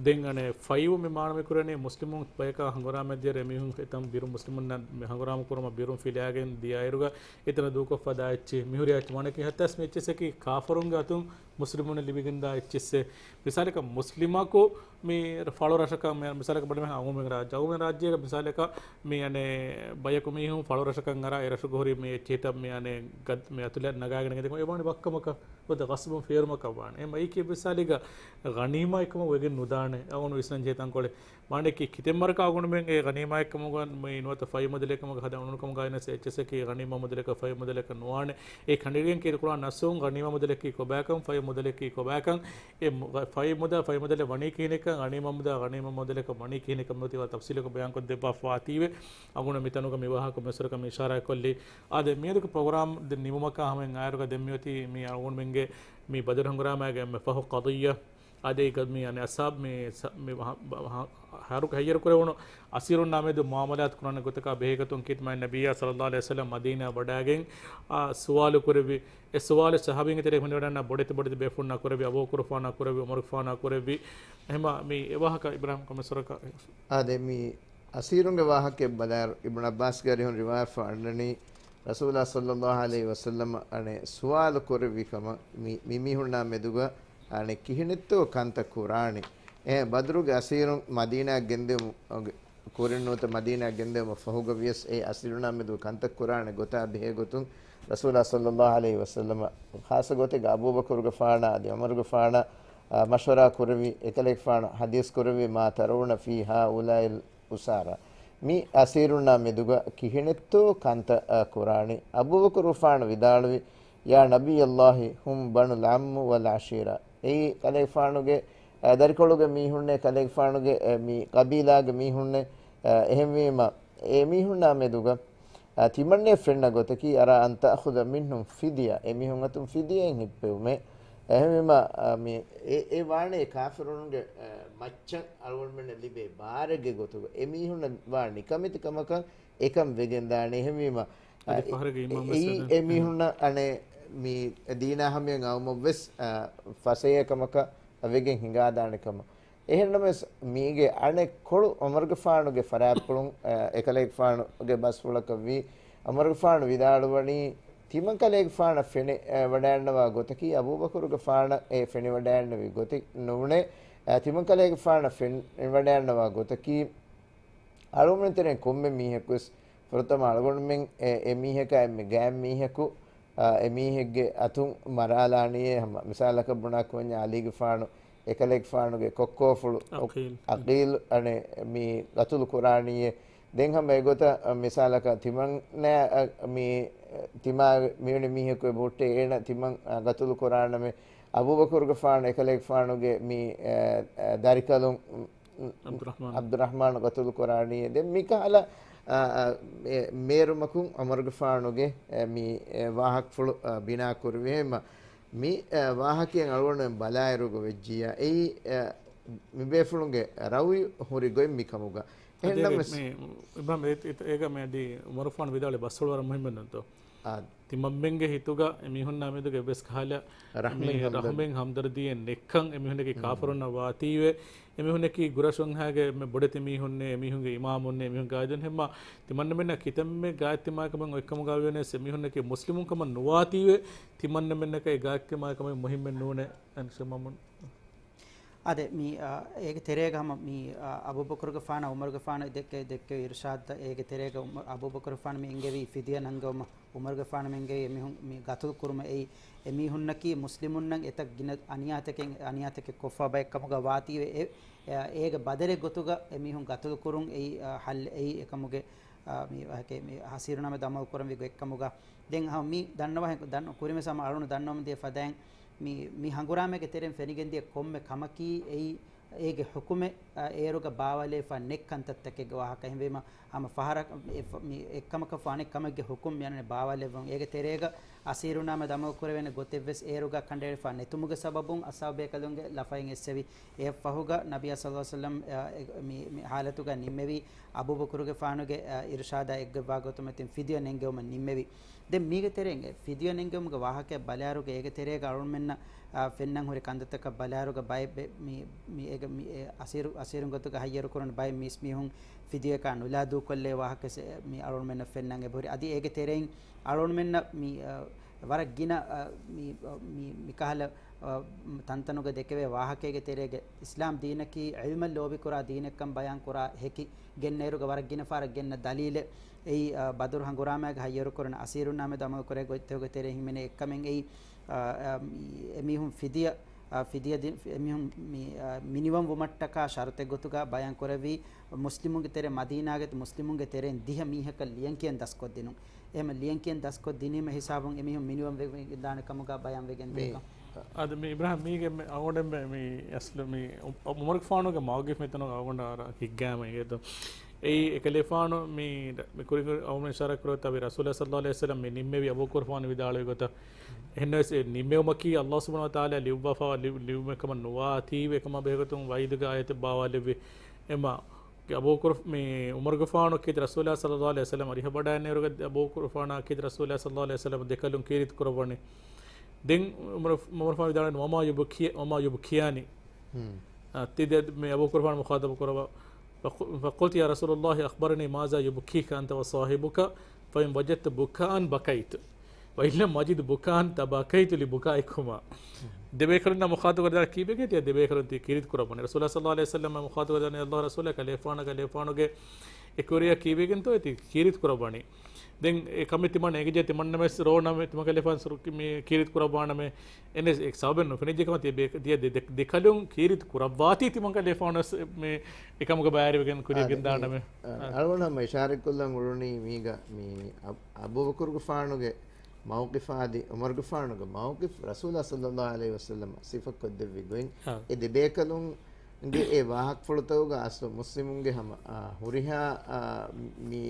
ދެން އަނެއް ފައިވު މި މާނަ މި ކުރަނީ މުސްލިމުން ބަޔަކާ ހަނގުރާމަ ދިޔައިރު އެމީހުން އެތަން ބިރު މުސްލިމުންނަށް މި ހަނގުރާމަ ކުރުމަށް ބިރުން ފިލާގެން ދިޔައިރުގަ އެތަނަށް ދޫކޮށްފަ ދާ އެއްޗެއް. މިހުރި އެއްޗެއް ވާނެކީ ހަތަސް މި އެއްޗެއްސަކީ ކާފަރުންގެ އަތުން މުސްލިމުންނަށް ލިބިގެންދާ އެއްޗެއްސެއް. މިސާލަކަށް މުސްލިމަކު މި ފަޅުރަށަކަށް މި-، މިސާލަކަށް ބަޑަމެ އައުމެން ރާއްޖެ، އައުމެން ރާއްޖޭގަ މިސާލަކަށް މި އަނެއް ބަޔަކު މީހުން ފަޅުރަށަކަށް އަރާ އެ ރަށުގަ ހުރި މި އެއްޗިހިތައް މި އަނެއް ގަދް-، މި އަތުލަށް ނަގާގެން ގެންދިއުމަށް އެ ވާނީ ވައްކަމަކަށް ނުވަތަ ޣަޞްބުން ފޭރުމަކަށް ވާނެ. އެ މައިކި މިސާލެއްގަ ޣަނީމާއެއްކަމަށް ވެގެން ނުދާނެ. އަވަނު ވިސްނަން ޖެހޭ ތަންކޮޅެއް. މާނައަކީ ކިތައްމަރަކަށް އަޅުގަނޑުމެން އެ ޣަނީމާއެއްކަމުގަ މި ނުވަތަ ފައި މުދަލެއްކަމުގަ ހަދާ އުޅުނުކަމުގައި ވެސް އެއްޗެއްސަކީ ޣަނީމާ މުދަލަކަށް ފައި މުދަލަކަށް ނުވާނެ. އެ ކަނޑައިގެން ކީރި ކުރާ ނައްސުން ޣަނީމާ މުދަލަކީ ކޮބާކަން، ފައި މުދަލަކީ ކޮބާކަން، އެ މު-، ފައި މުދާ، ފައި މުދަލެއް ވަނީ ކިހިނެއްކަން، ޣަނީމާ މުދާ، ޣަނީމާ މުދަލަކަށް ވަނީ ކިހިނެއްކަން މިއޮތީ ވަރަށް ތަފްސީލަކުން ބަޔާންކޮށްދެއްވާފަ ވާތީވެ. އަޅުގަނޑު މިތަނުގަ މި ވާހަކަ މިސްރަކަށް މި އިޝާރާތްކޮށްލީ. އާދެ، މިއަދުގެ ޕްރޮގްރާމް ދެން ނިމުމަކާ ހަމައިން އާއިރުގަ ދެން މިއޮތީ މި އަޅުގަނޑުމެންގެ މި ބަދުރު ހަނގުރާމާގެ އެންމެ ފަހު ޤަޟިއްޔަ. އާދެ، މި އަނެއް އަސްހާބް މި ސަ-، މި ހަ-، ހަ-، ހަ-، ހަރުކަ ހައްޔަރު ކުރެވުނު އަސީރުންނާ މެދު މުއާމަލާތު ކުރާނެ ގޮތަކާ ބެހޭގޮތުން ކީރިތި މާތް ނަބިއްޔާ ޞައްލައްލާހު ޢަލައިހި ވަސައްލަމް މަދީނާއަށް ވަޑައިގެން، އާ، ސުވާލު ކުރެއްވި. އެ ސުވާލު ޞަޙާބީންގެ ތެރޭ ހުންނަވަޑައިގަންނަ ބޮޑެތި ބޮޑެތި ބޭފުޅުންނާ ކުރެއްވި، އަބޫބަކުރުފާނާ ކުރެއްވި، ޢުމަރުގެފާނާ ކުރެއްވި. އެހެމަ މި އެ ވާހަކަ އިބްރާހިމް ކޮމެސްވަރަކަށް. އާދެ، މި އަސީރުންގެ ވާހަކައެއް ބަލާއިރު، އިބްނު ޢައްބާސްގެ އަރިހުން ރިވާޔަތްފަ އަންނަނީ، ރަސޫލާ ޞައްލައްލާހު ޢަލައިހި ވަސައްލަމަ އަނެއް ސުވާލު ކުރެއްވި ކަމަށް މި، މި މީހުންނާ މެދުގަ އަނެއް ކިހިނެއްތޯ ކަންތައް ކުރާނީ. އެ ބަދުރުގެ އަސީރުން މަދީނާއަށް ގެންދެވުމުގެ ކުރިން ނުވަތަ މަދީނާއަށް ގެންދެވުމަށް ފަހުގަ ވިޔަސް އެ އަސީރުންނާ މެދު ކަންތައް ކުރާނެ ގޮތާ ބެހޭ ގޮތުން ރަސޫލާ ޞައްލައްލާހު ޢަލައިހި ވަސައްލަމަ ޚާއްޞަ ގޮތެއްގަ އަބޫބަކުރުގެފާނާ އަދި ޢުމަރުގެފާނާ، އާ، މަޝްވަރާ ކުރެއްވި، އެކަލޭގެފާނު ޙަދީޘް ކުރެއްވި، "ما ترون في هؤلاء الأسارى؟" މި އަސީރުންނާ މެދުގަ ކިހިނެއްތޯ ކަންތައް، އާ، ކުރާނީ؟ އަބޫބަކުރުގެފާނު ވިދާޅުވި، "يا نبي الله، هم بنو العم والعشيرة." އެއީ ކަލޭގެފާނުގެ އަ، ދަރިކޮޅުގެ މީހުންނޭ، ކަލޭގެފާނުގެ، އެ، މި ޤަބީލާގެ މީހުންނޭ، އެހެންވީމަ، އެ މީހުންނާ މެދުގަ، އަ، ތިމަންނޭ ފެންނަ ގޮތަކީ، أرى أن تأخذ منهم فدية، އެ މީހުން އަތުން ފިދިޔައެއް ހިއްޕެވުމޭ. އެހެންވީމަ، އަ، މި، އެ، އެ ވާނޭ ކާފިރުންގެ، އަ، މައްޗަށް އަޅުގަނޑުމެންނަށް ލިބޭ ބާރެއްގެ ގޮތުގަ، އެ މީހުންނަށް ވާ ނިކަމެތި ކަމަކަށް އެކަން ވެގެންދާނެ. އެހެންވީމަ، އަދި އެ، ފަހަރެއްގެ އިމާމް ވެސް އެއީ އެ މީހުންނަށް އަނެއް މި ދީނާ ހަމަޔަށް އައުމަށް ވެސް، އަ، ފަސޭހަ ކަމަކަށް ވެގެން ހިނގާދާނެ ކަމަށް. އެހެންނަމަވެސް، މީގެ އަނެއްކޮޅު ޢުމަރުގެފާނުގެ ފަރާތްޕުޅުން، އަ، އެކަލޭގެފާނުގެ ބަސްފުޅަކަށްވީ، ޢުމަރުގެފާނު ވިދާޅުވަނީ، ތިމަންކަލޭގެފާނަށް ފެނި، އަ، ވަޑައިގަންނަވާ ގޮތަކީ، އަބޫބަކުރުގެފާނަށް އެ ފެނިވަޑައިގަންނެވި ގޮތެއް ނޫނޭ. އަ، ތިމަންކަލޭގެފާނަށް ފެނިވަޑައިގަންނަވާ ގޮތަކީ، އަޅުގަނޑުމެން ތެރެއިން ކޮންމެ މީހަކުވެސް ފުރަތަމަ އަޅުގަނޑުމެން އެ، އެ މީހަކާ އެންމެ ގާތް މީހަކު، އާ، އެ މީހެއްގެ އަތުން މަރާލާނީއޭ ހަމަ. މިސާލަކަށް ބުނާ ކުވެންޏާ ޢަލީގެފާނު، އެކަލޭގެފާނުގެ ކޮއްކޯފުޅު ޢަޤީލް. ޢަޤީލް އަނެއް މި ޤަތުލު ކުރާނީއޭ. ދެން ހަމަ އެގޮތަށް މިސާލަކަށް ތިމަންނަ، އަ، މި ތިމާ މިވެނި މީހަކު އެބަހުއްޓޭ އޭނަ ތިމަން، އަ، ޤަތުލު ކުރާނަމޭ. އަބޫބަކުރުގެފާނު އެކަލޭގެފާނުގެ މި، އަ، އަ، ދަރިކަލުން ޢަބްދުއްރަޙްމާން. ޢަބްދުއްރަޙްމާން ޤަތުލު ކުރާނީ. ދެން މިކަހަލަ، އާ، އާ، އެ މޭރުމަކުން ޢުމަރުގެފާނުގެ، އެ، މި، އެ، ވާހަކަފުޅު، އާ، ބިނާ ކުރެވި. އެހެންމަ މި، އެ، ވާހަކައިން އަޅުގަނޑުމެން ބަލާއިރުގަ ވެއްޖިއްޔާ، އެއީ، އެ، މިބޭފުޅުންގެ ރައުޔު ހުރި ގޮތް މިކަމުގަ. އެހެންނަމަވެސް، އަދި މި، އިބްރާހިމް އެ، އެ، އޭގަ މި އަދި ޢުމަރުގެފާނު ވިދާޅުވި ބަސްފުޅު ވަރަށް މުހިއްމު ނޫންތޯ؟ ތިމަންމެންގެ ހިތުގަ އެމީހުންނާ މެދުގަ އެއްވެސް ކަހަލަ ރަޙްމެއް، މި ހަމްދަރްދީ، ރަޙްމެއް ހަމްދަރްދީއެއް ނެއްކަން އެމީހުންނަކީ ކާފަރުންނަށް ވާތީވެ. އެމީހުންނަކީ ގުރަޝް ވަންހާގެ އެންމެ ބޮޑެތި މީހުންނޭ، އެމީހުންގެ އިމާމުންނޭ، އެމީހުން ގާއިދުން ހެންމާ ތިމަންނަމެންނަށް ކިތަންމެ ގާތްތިމާކަމެއް އޮތްކަމުގަ ވެނެސް އެމީހުންނަކީ މުސްލިމުން ކަމަށް ނުވާތީވެ. ތިމަންނަމެންނަކަށް އެ ގާތްތިމާކަމެއް މުހިއްމެއް ނޫނޭ. އަން ޝަމަމުން. އާދެ، މި، އާ، އޭގެ ތެރޭގަ ހަމަ މި، އާ، އަބޫބަކުރުގެފާނަށް އުމަރުގެފާނު ދެއްކެ، ދެއްކެވި އިރުޝާދު އޭގެ ތެރޭގަ އުމަ-، އަބޫބަކުރުގެފާނު މި އެންގެވީ ފިދިޔަ ނަންގަވުމަށް، އުމަރުގެފާނު މި އެންގެވީ އެމީހުން މި ގަތުލު ކުރުމަށް. އެއީ، އެމީހުންނަކީ މުސްލިމުންނަށް އެތައް ގިނަ އަނިޔާތަކެއް، އަނިޔާތަކެއް ކޮށްފަ ބައެއް ކަމުގަ ވާތީވެ. އެ، އޭގެ ބަދަލެއް ގޮތުގަ އެމީހުން ގަތުލު ކުރުން އެއީ، އާ، ހައްލެއް އެއީ އެކަމުގެ، އާ، މި ވާހަކަ މި ހަސީރުނާމެ ދަމަލު ކުރަންވީ ގޮތްކަމުގަ. ދެން ހަމަ މި ދަންނަވާ، ދަން-، ކުރިމަސް ހަމަ އަޅުން ދަންނަވަމުން ދިޔަ ފަދައިން މި، މި ހަނގުރާމައިގެ ތެރެއިން ފެނިގެންދިޔަ ކޮންމެ ކަމަކީ އެއީ، އޭގެ ޙުކުމެއް، އާ، އޭރުގަ ބާވާލެވިފަ ނެތް ކަންތައްތަކެއްގެ ވާހަކަ. އެހެންވީމަ، ހަމަ ފަހަރަކަށް އެ ފަ-، މި އެއްކަމަކަށްފަހު އަނެއް ކަމެއްގެ ޙުކުމް މި އަންނަނީ ބާވާލެއްވުން. އޭގެ ތެރޭގަ އަސީރުންނާމެ ދަމަލު ކުރެވޭނެ ގޮތެއްވެސް އޭރުގަ ކަނޑައެޅިފަ ނެތުމުގެ ސަބަބުން އަޞްޙާބު ބޭކަލުންގެ ލަފައިން އެއްސެވި. އެއަށްފަހުގަ ނަބިއްޔާ ޞައްލަﷲު ޢަލައިހި ވަސައްލަމް، އެ، އެ، މި، މި ޙާލަތުގަ ނިންމެވީ އަބޫބަކުރުގެފާނުގެ، އަ، އިރުޝާދާ އެއްގޮތްވާ ގޮތުން މި ތިން ފިދިޔަ ނެންގެވުމަށް ނިންމެވި. ދެން މީގެ ތެރެއިން އެ ފިދިޔަ ނެންގެވުމުގެ ވާހަކައަށް ބަލާއިރުގަ އޭގެ ތެރޭގަ އަޅުމެންނަށް، އާ، ފެންނަން ހުރި ކަންތައްތަކަށް ބަލާއިރުގަ ބައެއް ބެ-، މި، މި އޭގެ މި އެ އަސީރު، އަސީރުން ގޮތުގަ ހައްޔަރު ކުރަން ބައެއް މީސް މީހުން ފިދިޔައަކާ ނުލާ ދޫކޮށްލޭ ވާހަކަ ސެ-، މި އަޅުމެންނަށް ފެންނަން އެބަހުރި. އަދި އޭގެ ތެރެއިން އަޅުމެންނަށް މި، އާ، ވަރަށް ގިނަ، އާ، މި، މި، މިކަހަލަ، އާ، ތަންތަނުގަ ދެކެވޭ ވާހަކައިގެ ތެރޭގަ އިސްލާމް ދީނަކީ ޢިލްމަށް ލޯބިކުރާ ދީނެއްކަން ބަޔާން ކުރާ ހެކި ގެންނައިރުގަ ވަރަށް ގިނަ ފަހަރަށް ގެންނަ ދަލީލެއް އެއީ، އާ، ބަދުރު ހަނގުރާމައިގަ ހައްޔަރުކުރަން އަސީރުންނާމެ ދަމަލު ކުރޭ ގޮތްތަކުގެ ތެރެއިން ހިމެނޭ އެއްކަމެއް އެއީ، އާ، އާ، މި އެމީހުން ފިދިޔަ، އާ، ފިދިޔަ ދި-، އެމީހުން މި، އާ، މިނިވަން ވުމަށްޓަކާ ޝަރުތެއް ގޮތުގަ ބަޔާން ކުރެއްވީ މުސްލިމުންގެ ތެރޭ، މަދީނާގެ މުސްލިމުންގެ ތެރެއިން ދިހަ މީހަކަށް ލިޔަންކިޔަން ދަސްކޮށްދިނުން. އެހެން ލިޔަންކިޔަން ދަސްކޮށް ދިނީމަ ހިސާބުން އެމީހުން މިނިވަން ވެގެން ދާނެ ކަމުގަ ބަޔާން ވެގެން މި-، ދޭކަން. އަދި މި އިބްރާހިމް މީގެ މެ-، އަޅުގަނޑުމެން މި އަސްލު މި އު-، އު-، އުމަރުގެފާނުގެ މައުގިފް މިތަނުގަ އަޅުގަނޑަށް އަރަ ހިއްގާމަ އިނގޭތޯ. އެއީ އެކަލޭފާނު މި، މި ކުރިން އަޅުގަނޑު އިޝާރާތް ކުރެވޭ ތަ މި ރަސޫލާ ޞައްލަﷲު ޢަލައިހި ވަސައްލަމް މި ނިންމެވި އަބޫބަކުރުފާނު ވިދާޅުވި ގޮތަށް. އެހެންނަމަވެސް އެ ނިންމެވުމަކީ އައްލާހު ސުބްޙާނަހޫ ވަތަޢާލާ ލިޔުއްވާފަ، ލިޔު-، ލިޔުއްވުމެއް ކަމަށް ނުވާތީވެ ކަމަށް ބެހޭގޮތުން ވަޢީދުގެ އާޔަތެއް ބާވާލެއްވި. އެމަ އަބޫބަކުރު، މި އުމަރުގެފާނު ކީރިތި ރަސޫލާ ޞައްލަﷲު ޢަލައިހި ވަސައްލަމް އަރިހަށް ވަޑައިގެންނައިރުގަ އަބޫބަކުރުފާނާ ކީރިތި ރަސޫލާ ޞައްލަﷲު ޢަލައިހި ވަސައްލަމް ދެކަލުން ކީރިތި ކުރައްވަނީ. ދެން އުމަރު، އުމަރުފާނު ވިދާޅުވަނީ، "وما يبكي، وما يبكيان." އާ، ތި ދެ، މި އަބޫބަކުރުފާނު މުޚާޠަބު ކުރައްވާ، فق-، فقلت يا رسول الله أخبرني ماذا يبكيك أنت وصاحبك، فإن وجدت بكاء بكيت، وإن لم أجد بكاء تباكيت لبكائكما. ދެބޭކަލުންނާ މުޚާޠަބު ކުރައްވާ ކީއްވެގެންތޯ ތިޔަ ދެބޭކަލުން ތި ކީރިތި ކުރައްވަނީ؟ ރަސޫލާ ޞައްލަﷲު ޢަލައިހި ވަސައްލަމް މުޚާޠަބު ކުރައްވާ، އައްލާހު ރަސޫލާ ކަލޭފާނަށް، ކަލޭފާނުގެ އެކުވެރިޔާ ކީއްވެގެންތޯ ތި ކީރިތި ކުރައްވަނީ؟ ދެން އެ ކަމެއް ތިމަން އެނގިއްޖެ ތިމަންނަމެސް ރޯނަމެ، ތިމަން ކަލޭފާނު ސުރު ކި-، މި ކީރިތި ކުރައްވާނަމެ. އެނެސް އެ ސަބަބެއް ނުފެނިއްޖެ ކަމަށް ތިޔަ ބޭ-، ތިޔަ ދެ-، ދެ-، ދެކަލުން ކީރިތި ކުރައްވާތީ ތިމަން ކަލޭފާނު ވެސް މި އެކަމުގަ ބައިވެރިވެގެން ކުރިޔަށް އާދެ، ގެންދާނަމެ. އާ، އާ. އަޅުގަނޑު ހަމަ އިޝާރަތް ކޮށްލަން އުޅުނީ މީގަ މި އަ-، އަބޫބަކުރުގެފާނުގެ މައުޤިފާ އަދި އުމަރުގެފާނުގެ މައުޤިފް ރަސޫލާ ޞައްލަﷲު ޢަލައިހި ވަސައްލަމަ ސިފަ ކޮށްދެއްވި ގޮތް. އާ. އެ ދެ ބޭކަލުން ގެ އެ ވާހަކަފުޅުތަކުގަ އަސްލު މުސްލިމުންގެ ހަމަ، އާ، ހުރިހާ، އާ، މި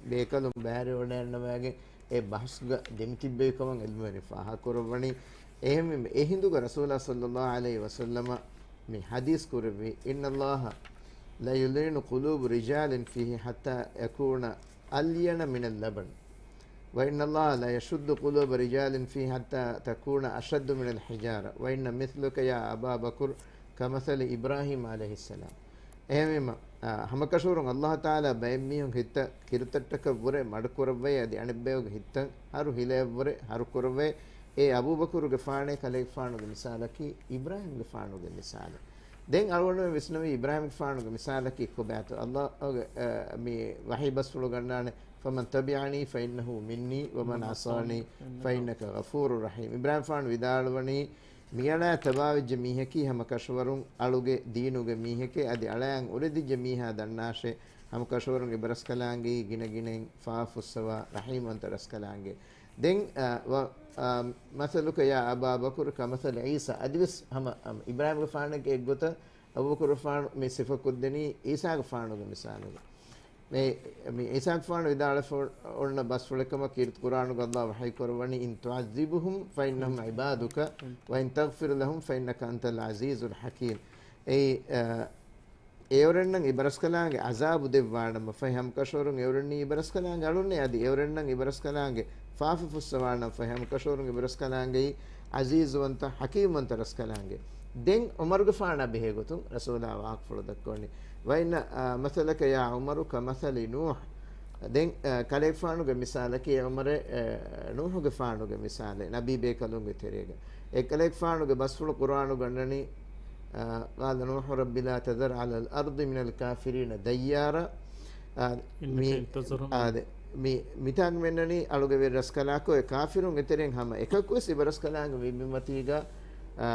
ބޭކަލުން ބައިވެރިވަޑައިގަންނަވައިގެން އެ ބަހުސްގަ ދެމިތިއްބެވި ކަމަށް ޢިލްމުވެރިން ފާހަގަކުރައްވަނީ. އެހެންވީމަ އެ ހިނދުގަ ރަސޫލާ ޞައްލަﷲު ޢަލައިހި ވަސައްލަމަ މި ޙަދީޘް ކުރެއްވި، إن الله ليلين قلوب رجال فيه حتى يكون ألين من اللبن، وإن الله ليشد قلوب رجال فيه حتى تكون أشد من الحجارة، وإن مثلك يا أبا بكر كمثل إبراهيم عليه السلام. އެހެންވީމަ، އާ، ހަމަކަށަވަރުން އައްލާހު ތަޢާލާ ބައެއް މީހުން ހިތްތައް ކިރުތައްޓަކަށް ވުރެ މަޑުކުރައްވައި، އަދި އަނެއްބައެއްގެ ހިތްތައް ހަރު ހިލައަށްވުރެ ހަރުކުރައްވައި، އެ އަބޫބަކުރުގެފާނޭ ކަލޭގެފާނުގެ މިސާލަކީ އިބްރާހީމްގެފާނުގެ މިސާލެއް. ދެން އަޅުގަނޑުމެން ވިސްނަމީ އިބްރާހީމްގެފާނުގެ މިސާލަކީ ކޮބާތޯ؟ އައްލާހުގެ، އަ، މި ވަޙީ ބަސްފުޅު ގަންނާނެ، فمن تبعني فإنه مني ومن عصاني فإنك غفور رحيم. އިބްރާހީމްގެފާނު ވިދާޅުވަނީ، މިއަޅާ ތަބާވެއްޖެ މީހަކީ ހަމަކަށަވަރުން އަޅުގެ ދީނުގެ މީހެކޭ، އަދި އަޅާއަށް އުރެދިއްޖެ މީހާ ދަންނާށޭ، ހަމަކަށަވަރުން އެބަރަސްކަލާނގެއީ ގިނަގިނައިން ފާފަ ފުއްސަވާ ރަޙީމްވަންތަ ރަސްކަލާނގެ. ދެން، އަ، ވަ-، އަ، مثلك يا أبا بكر كمثل عيسى. އަދިވެސް ހަމަ، އަ، އިބްރާހީމްގެފާނަކީ އެއްގޮތަށް އަބޫބަކުރުގެފާނު މި ސިފަކޮށްދެނީ އީސާގެފާނުގެ މިސާލުގަ. މި، މި އީސާގެފާނު ވިދާޅުވެފަ އޮންނަ ބަސްފުޅެއް ކަމަށް ކީރިތި ޤުރްއާނުގަ އައްލާހު ވަޙީ ކުރައްވަނީ، إن تعذبهم فإنهم عبادك وإن تغفر لهم فإنك أنت العزيز الحكيم. އެއީ، އަ، އެއުރެންނަށް އިބަރަސްކަލާނގެ ޢަޒާބު ދެއްވާނަމަ، ފަހެ ހަމަކަށަވަރުން އެއުރެންނީ އިބަރަސްކަލާނގެ އަޅުންނޭ، އަދި އެއުރެންނަށް އިބަރަސްކަލާނގެ ފާފަ ފުއްސަވާނަން ފަހެ ހަމަ ކަށަވަރުންގެ މި ރަސްކަލާނގެއީ ޢަޒީޒުވަންތަ، ޙަކީމްވަންތަ ރަސްކަލާނގެ. ދެން ޢުމަރުގެފާނާ ބެހޭ ގޮތުން ރަސޫލާ ވާހަކަފުޅު ދައްކަވަނީ. وإن، އާ، مثلك يا عمر كمثل نوح. ދެން، އާ، ކަލޭގެފާނުގެ މިސާލަކީ ޢުމަރޭ، އާ، ނޫޙުގެފާނުގެ މިސާލެއް، ނަބީ ބޭކަލުންގެ ތެރޭގަ. އެ ކަލޭގެފާނުގެ ބަސްފުޅު ޤުރްއާނުގަ އޮންނަނީ، އާ، قال نوح رب لا تذر على الأرض من الكافرين ديارا. އާ، إنك މި، إن تذرهم އާދެ، މި، މިތާނގަ މި އޮންނަނީ އަޅުގެ ވެރި ރަސްކަލާކޮ އެ ކާފިރުން އެތެރެއިން ހަމަ އެކަކުވެސް އިބަރަސްކަލާނގެ މި ބިންމަތީގަ، އާ،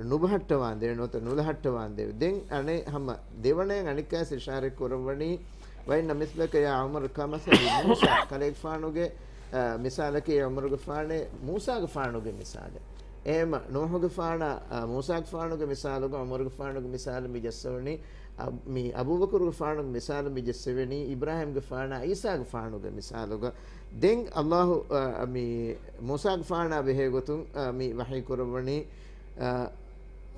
ނުބަހައްޓަވާނދެވެ، ނުވަތަ ނުލަހައްޓަވާނދެވެ. ދެން އަނެއް ހަމަ ދެވަނައިން އަނެއްކާވެސް އިޝާރަތް ކުރައްވަނީ، وإن مثلك يا عمر كمثل موسى، ކަލޭގެފާނުގެ، އާ، މިސާލަކީ ޢުމަރުގެފާނޭ މޫސާގެފާނުގެ މިސާލެއް. އެހެމަ ނޫޙުގެފާނާ، އާ، މޫސާގެފާނުގެ މިސާލުގަ ޢުމަރުގެފާނުގެ މިސާލު މި ޖައްސަވަނީ، އާ، މި އަބޫބަކުރުގެފާނުގެ މިސާލު މި ޖެއްސެވެނީ އިބްރާހީމްގެފާނާ ޢީސާގެފާނުގެ މިސާލުގަ. ދެން އައްލާހު، އާ، މި މޫސާގެފާނާ ބެހޭ ގޮތުން، އާ، މި ވަޙީ ކުރައްވަނީ، އާ،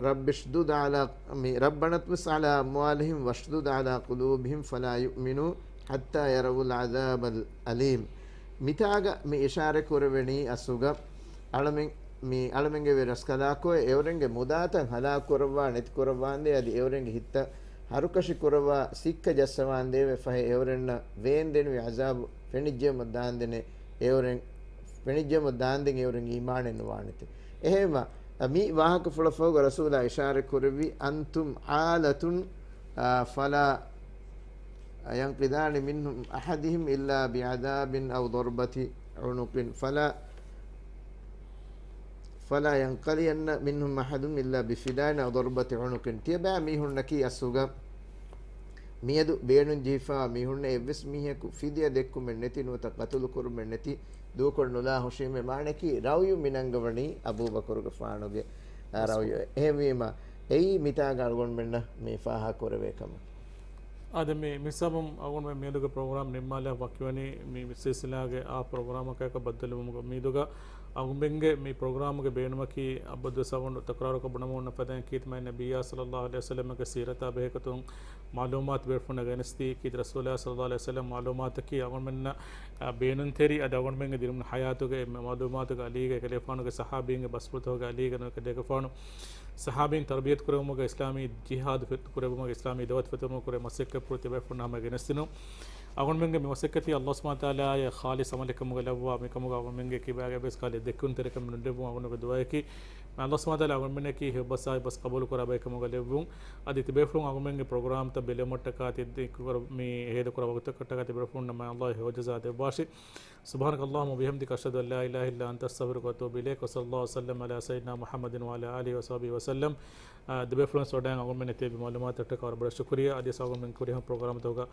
رب اشدد على، މި ربنا اطمس على أموالهم واشدد على قلوبهم فلا يؤمنوا حتى يروا العذاب الأليم. މިތާގަ މި އިޝާރަތް ކުރެވެނީ އަސްލުގަ އަޅަމެން، މި އަޅަމެންގެ ވެރި ރަސްކަލާކޮ އެއުރެންގެ މުދާތައް ހަލާކު ކުރައްވާ ނެތި ކުރައްވާނދޭ، އަދި އެއުރެންގެ ހިތްތައް ހަރުކަށި ކުރައްވާ ސިއްކަ ޖައްސަވާނދޭވެ ފަހެ އެއުރެންނަށް ވޭންދެނިވި ޢަޒާބު ފެނިއްޖެއްޔަމަ ދާންދެނެ އެއުރެން، ފެނިއްޖެއްޔަމަ ދާންދެން އެއުރެން އީމާނެއް ނުވާނެތެ. އެހެންވެ، މި ވާހަކަފުޅަށް ފަހުގަ ރަސޫލާ އިޝާރަތް ކުރެއްވި، أنتم عالة، އާ، فلا ينقلن منهم أحدهم إلا بعذاب أو ضربة عنق، فلا، فلا ينقلن منهم أحد إلا بفداء أو ضربة عنق. ތިޔަބައި މީހުންނަކީ އަސްލުގަ މިއަދު ބޭނުންޖެހިފައިވާ މީހުންނޭ އެއްވެސް މީހަކު ފިދިޔަ ދެއްކުމެއް ނެތި ނުވަތަ ޤަތުލު ކުރުމެއް ނެތި ދޫކޮށް ނުލާ ހުށީމޭ. މާނައަކީ ރައުޔު މިނަންގަވަނީ އަބޫބަކުރުގެފާނުގެ، އާ، ރައުޔު. އެހެންވީމަ، އެއީ މިތާގަ އަޅުގަނޑުމެންނަށް މި ފާހަގަ ކުރެވޭ ކަމަކީ. އާދެ، މި މިސާބުން އަޅުގަނޑުމެން މިއަދުގެ ޕްރޮގްރާމް ނިންމާލާ ވަކިވަނީ މި ސިލްސިލާގެ އާ ޕްރޮގްރާމަކާއެކު ބައްދަލުވުމުގަ. މިއަދުގަ އަޅުގަނޑުމެންގެ މި ޕްރޮގްރާމްގެ ބޭނުމަކީ އަބަދުވެސް އަޅުގަނޑު ތަކުރާރުކޮށް ބުނަމުން ފަދައިން ކީރިތި މާތް ނަބިއްޔާ ޞައްލައްލާހު ޢަލައިހި ވަސައްލަމްގެ ސީރަތާ ބެހޭގޮތުން މަޢުލޫމާތު ބޭފުޅުންނަށް ގެނެސްދީ، ކީރިތި ރަސޫލާ ޞައްލައްލާހު ޢަލައިހި ވަސައްލަމް މަޢުލޫމާތަކީ އަޅުގަނޑުމެންނަށް، އާ، ބޭނުންތެރި އަދި އަޅުގަނޑުމެންގެ ދިރިއުޅުނު ޙަޔާތުގައި މި މަޢުލޫމާތުގެ އަލީގަ ކަލޭގެފާނުގެ ޞަޙާބީންގެ ބަސްފުޅުތަކުގެ އަލީގަ ނުވަތަ ކަލޭގެފާނު ޞަޙާބީން ތަރުބިޔަތު ކުރެއްވުމުގަ އިސްލާމީ ޖިހާދު ފި-، ކުރެއްވުމުގަ އިސްލާމީ ދަޢުވަތު ފެތުރުމުގަ ކުރެ މަސައްކަތްޕުޅު ތިބޭފުޅުންނަށް ހަމަ ގެނެސްދިނުން. އަޅުގަނޑުމެންގެ މި މަސައްކަތީ އައްލާހު ސުބްޙާނަހު ވަތަޢާލާއަށް ޚާލިޞް ޢަމަލެއް ކަމުގަ ލައްވާ، މިކަމުގަ އަޅުގަނޑުމެންގެ ކިބާގައިވެސް ކަހަލަ ދެކުންތެރިކަމެއް ނުލެއްވުން އަޅުގަނޑުގެ ދުޢައަކީ. މި އައްލާހު ސުބްޙާނަހު ވަތަޢާލާ އަޅުގަނޑުމެންނަކީ ހެޔޮ ބަސް އާއި އެއްބަސް ޤަބޫލު ކުރާ ބައެއް ކަމުގަ ލެއްވުން. އަދި ތިބޭފުޅުން އަޅުގަނޑުމެންގެ ޕްރޮގްރާމްތައް ބެލުމަށްޓަކާ ތި ދި-، ކުރ-، މި ހޭދަކުރާ ވަގުތަކަށްޓަކާ ތިބޭފުޅުންނަށް މާތް އައްލާހު ހެޔޮ ޖަޒާ ދެއްވާށި. سبحانك اللهم وبحمدك، أشهد أن لا إله إلا أنت، أستغفرك وأتوب إليك. وصلى الله وسلم على سيدنا محمد وعلى آله وصحبه وسلم. އާ، ދިބޭފުޅުން ސޯޑާއިން އަޅުގަނޑުމެން އެތިބި މަޢުލޫމާތަށްޓަކާ ވަރަށް ބޮޑަށް ޝުކުރިއްޔާ. އަދި އަޅުގަނޑުމެން ކުރިހަމަ ޕްރޮގްރާމްތަކުގަ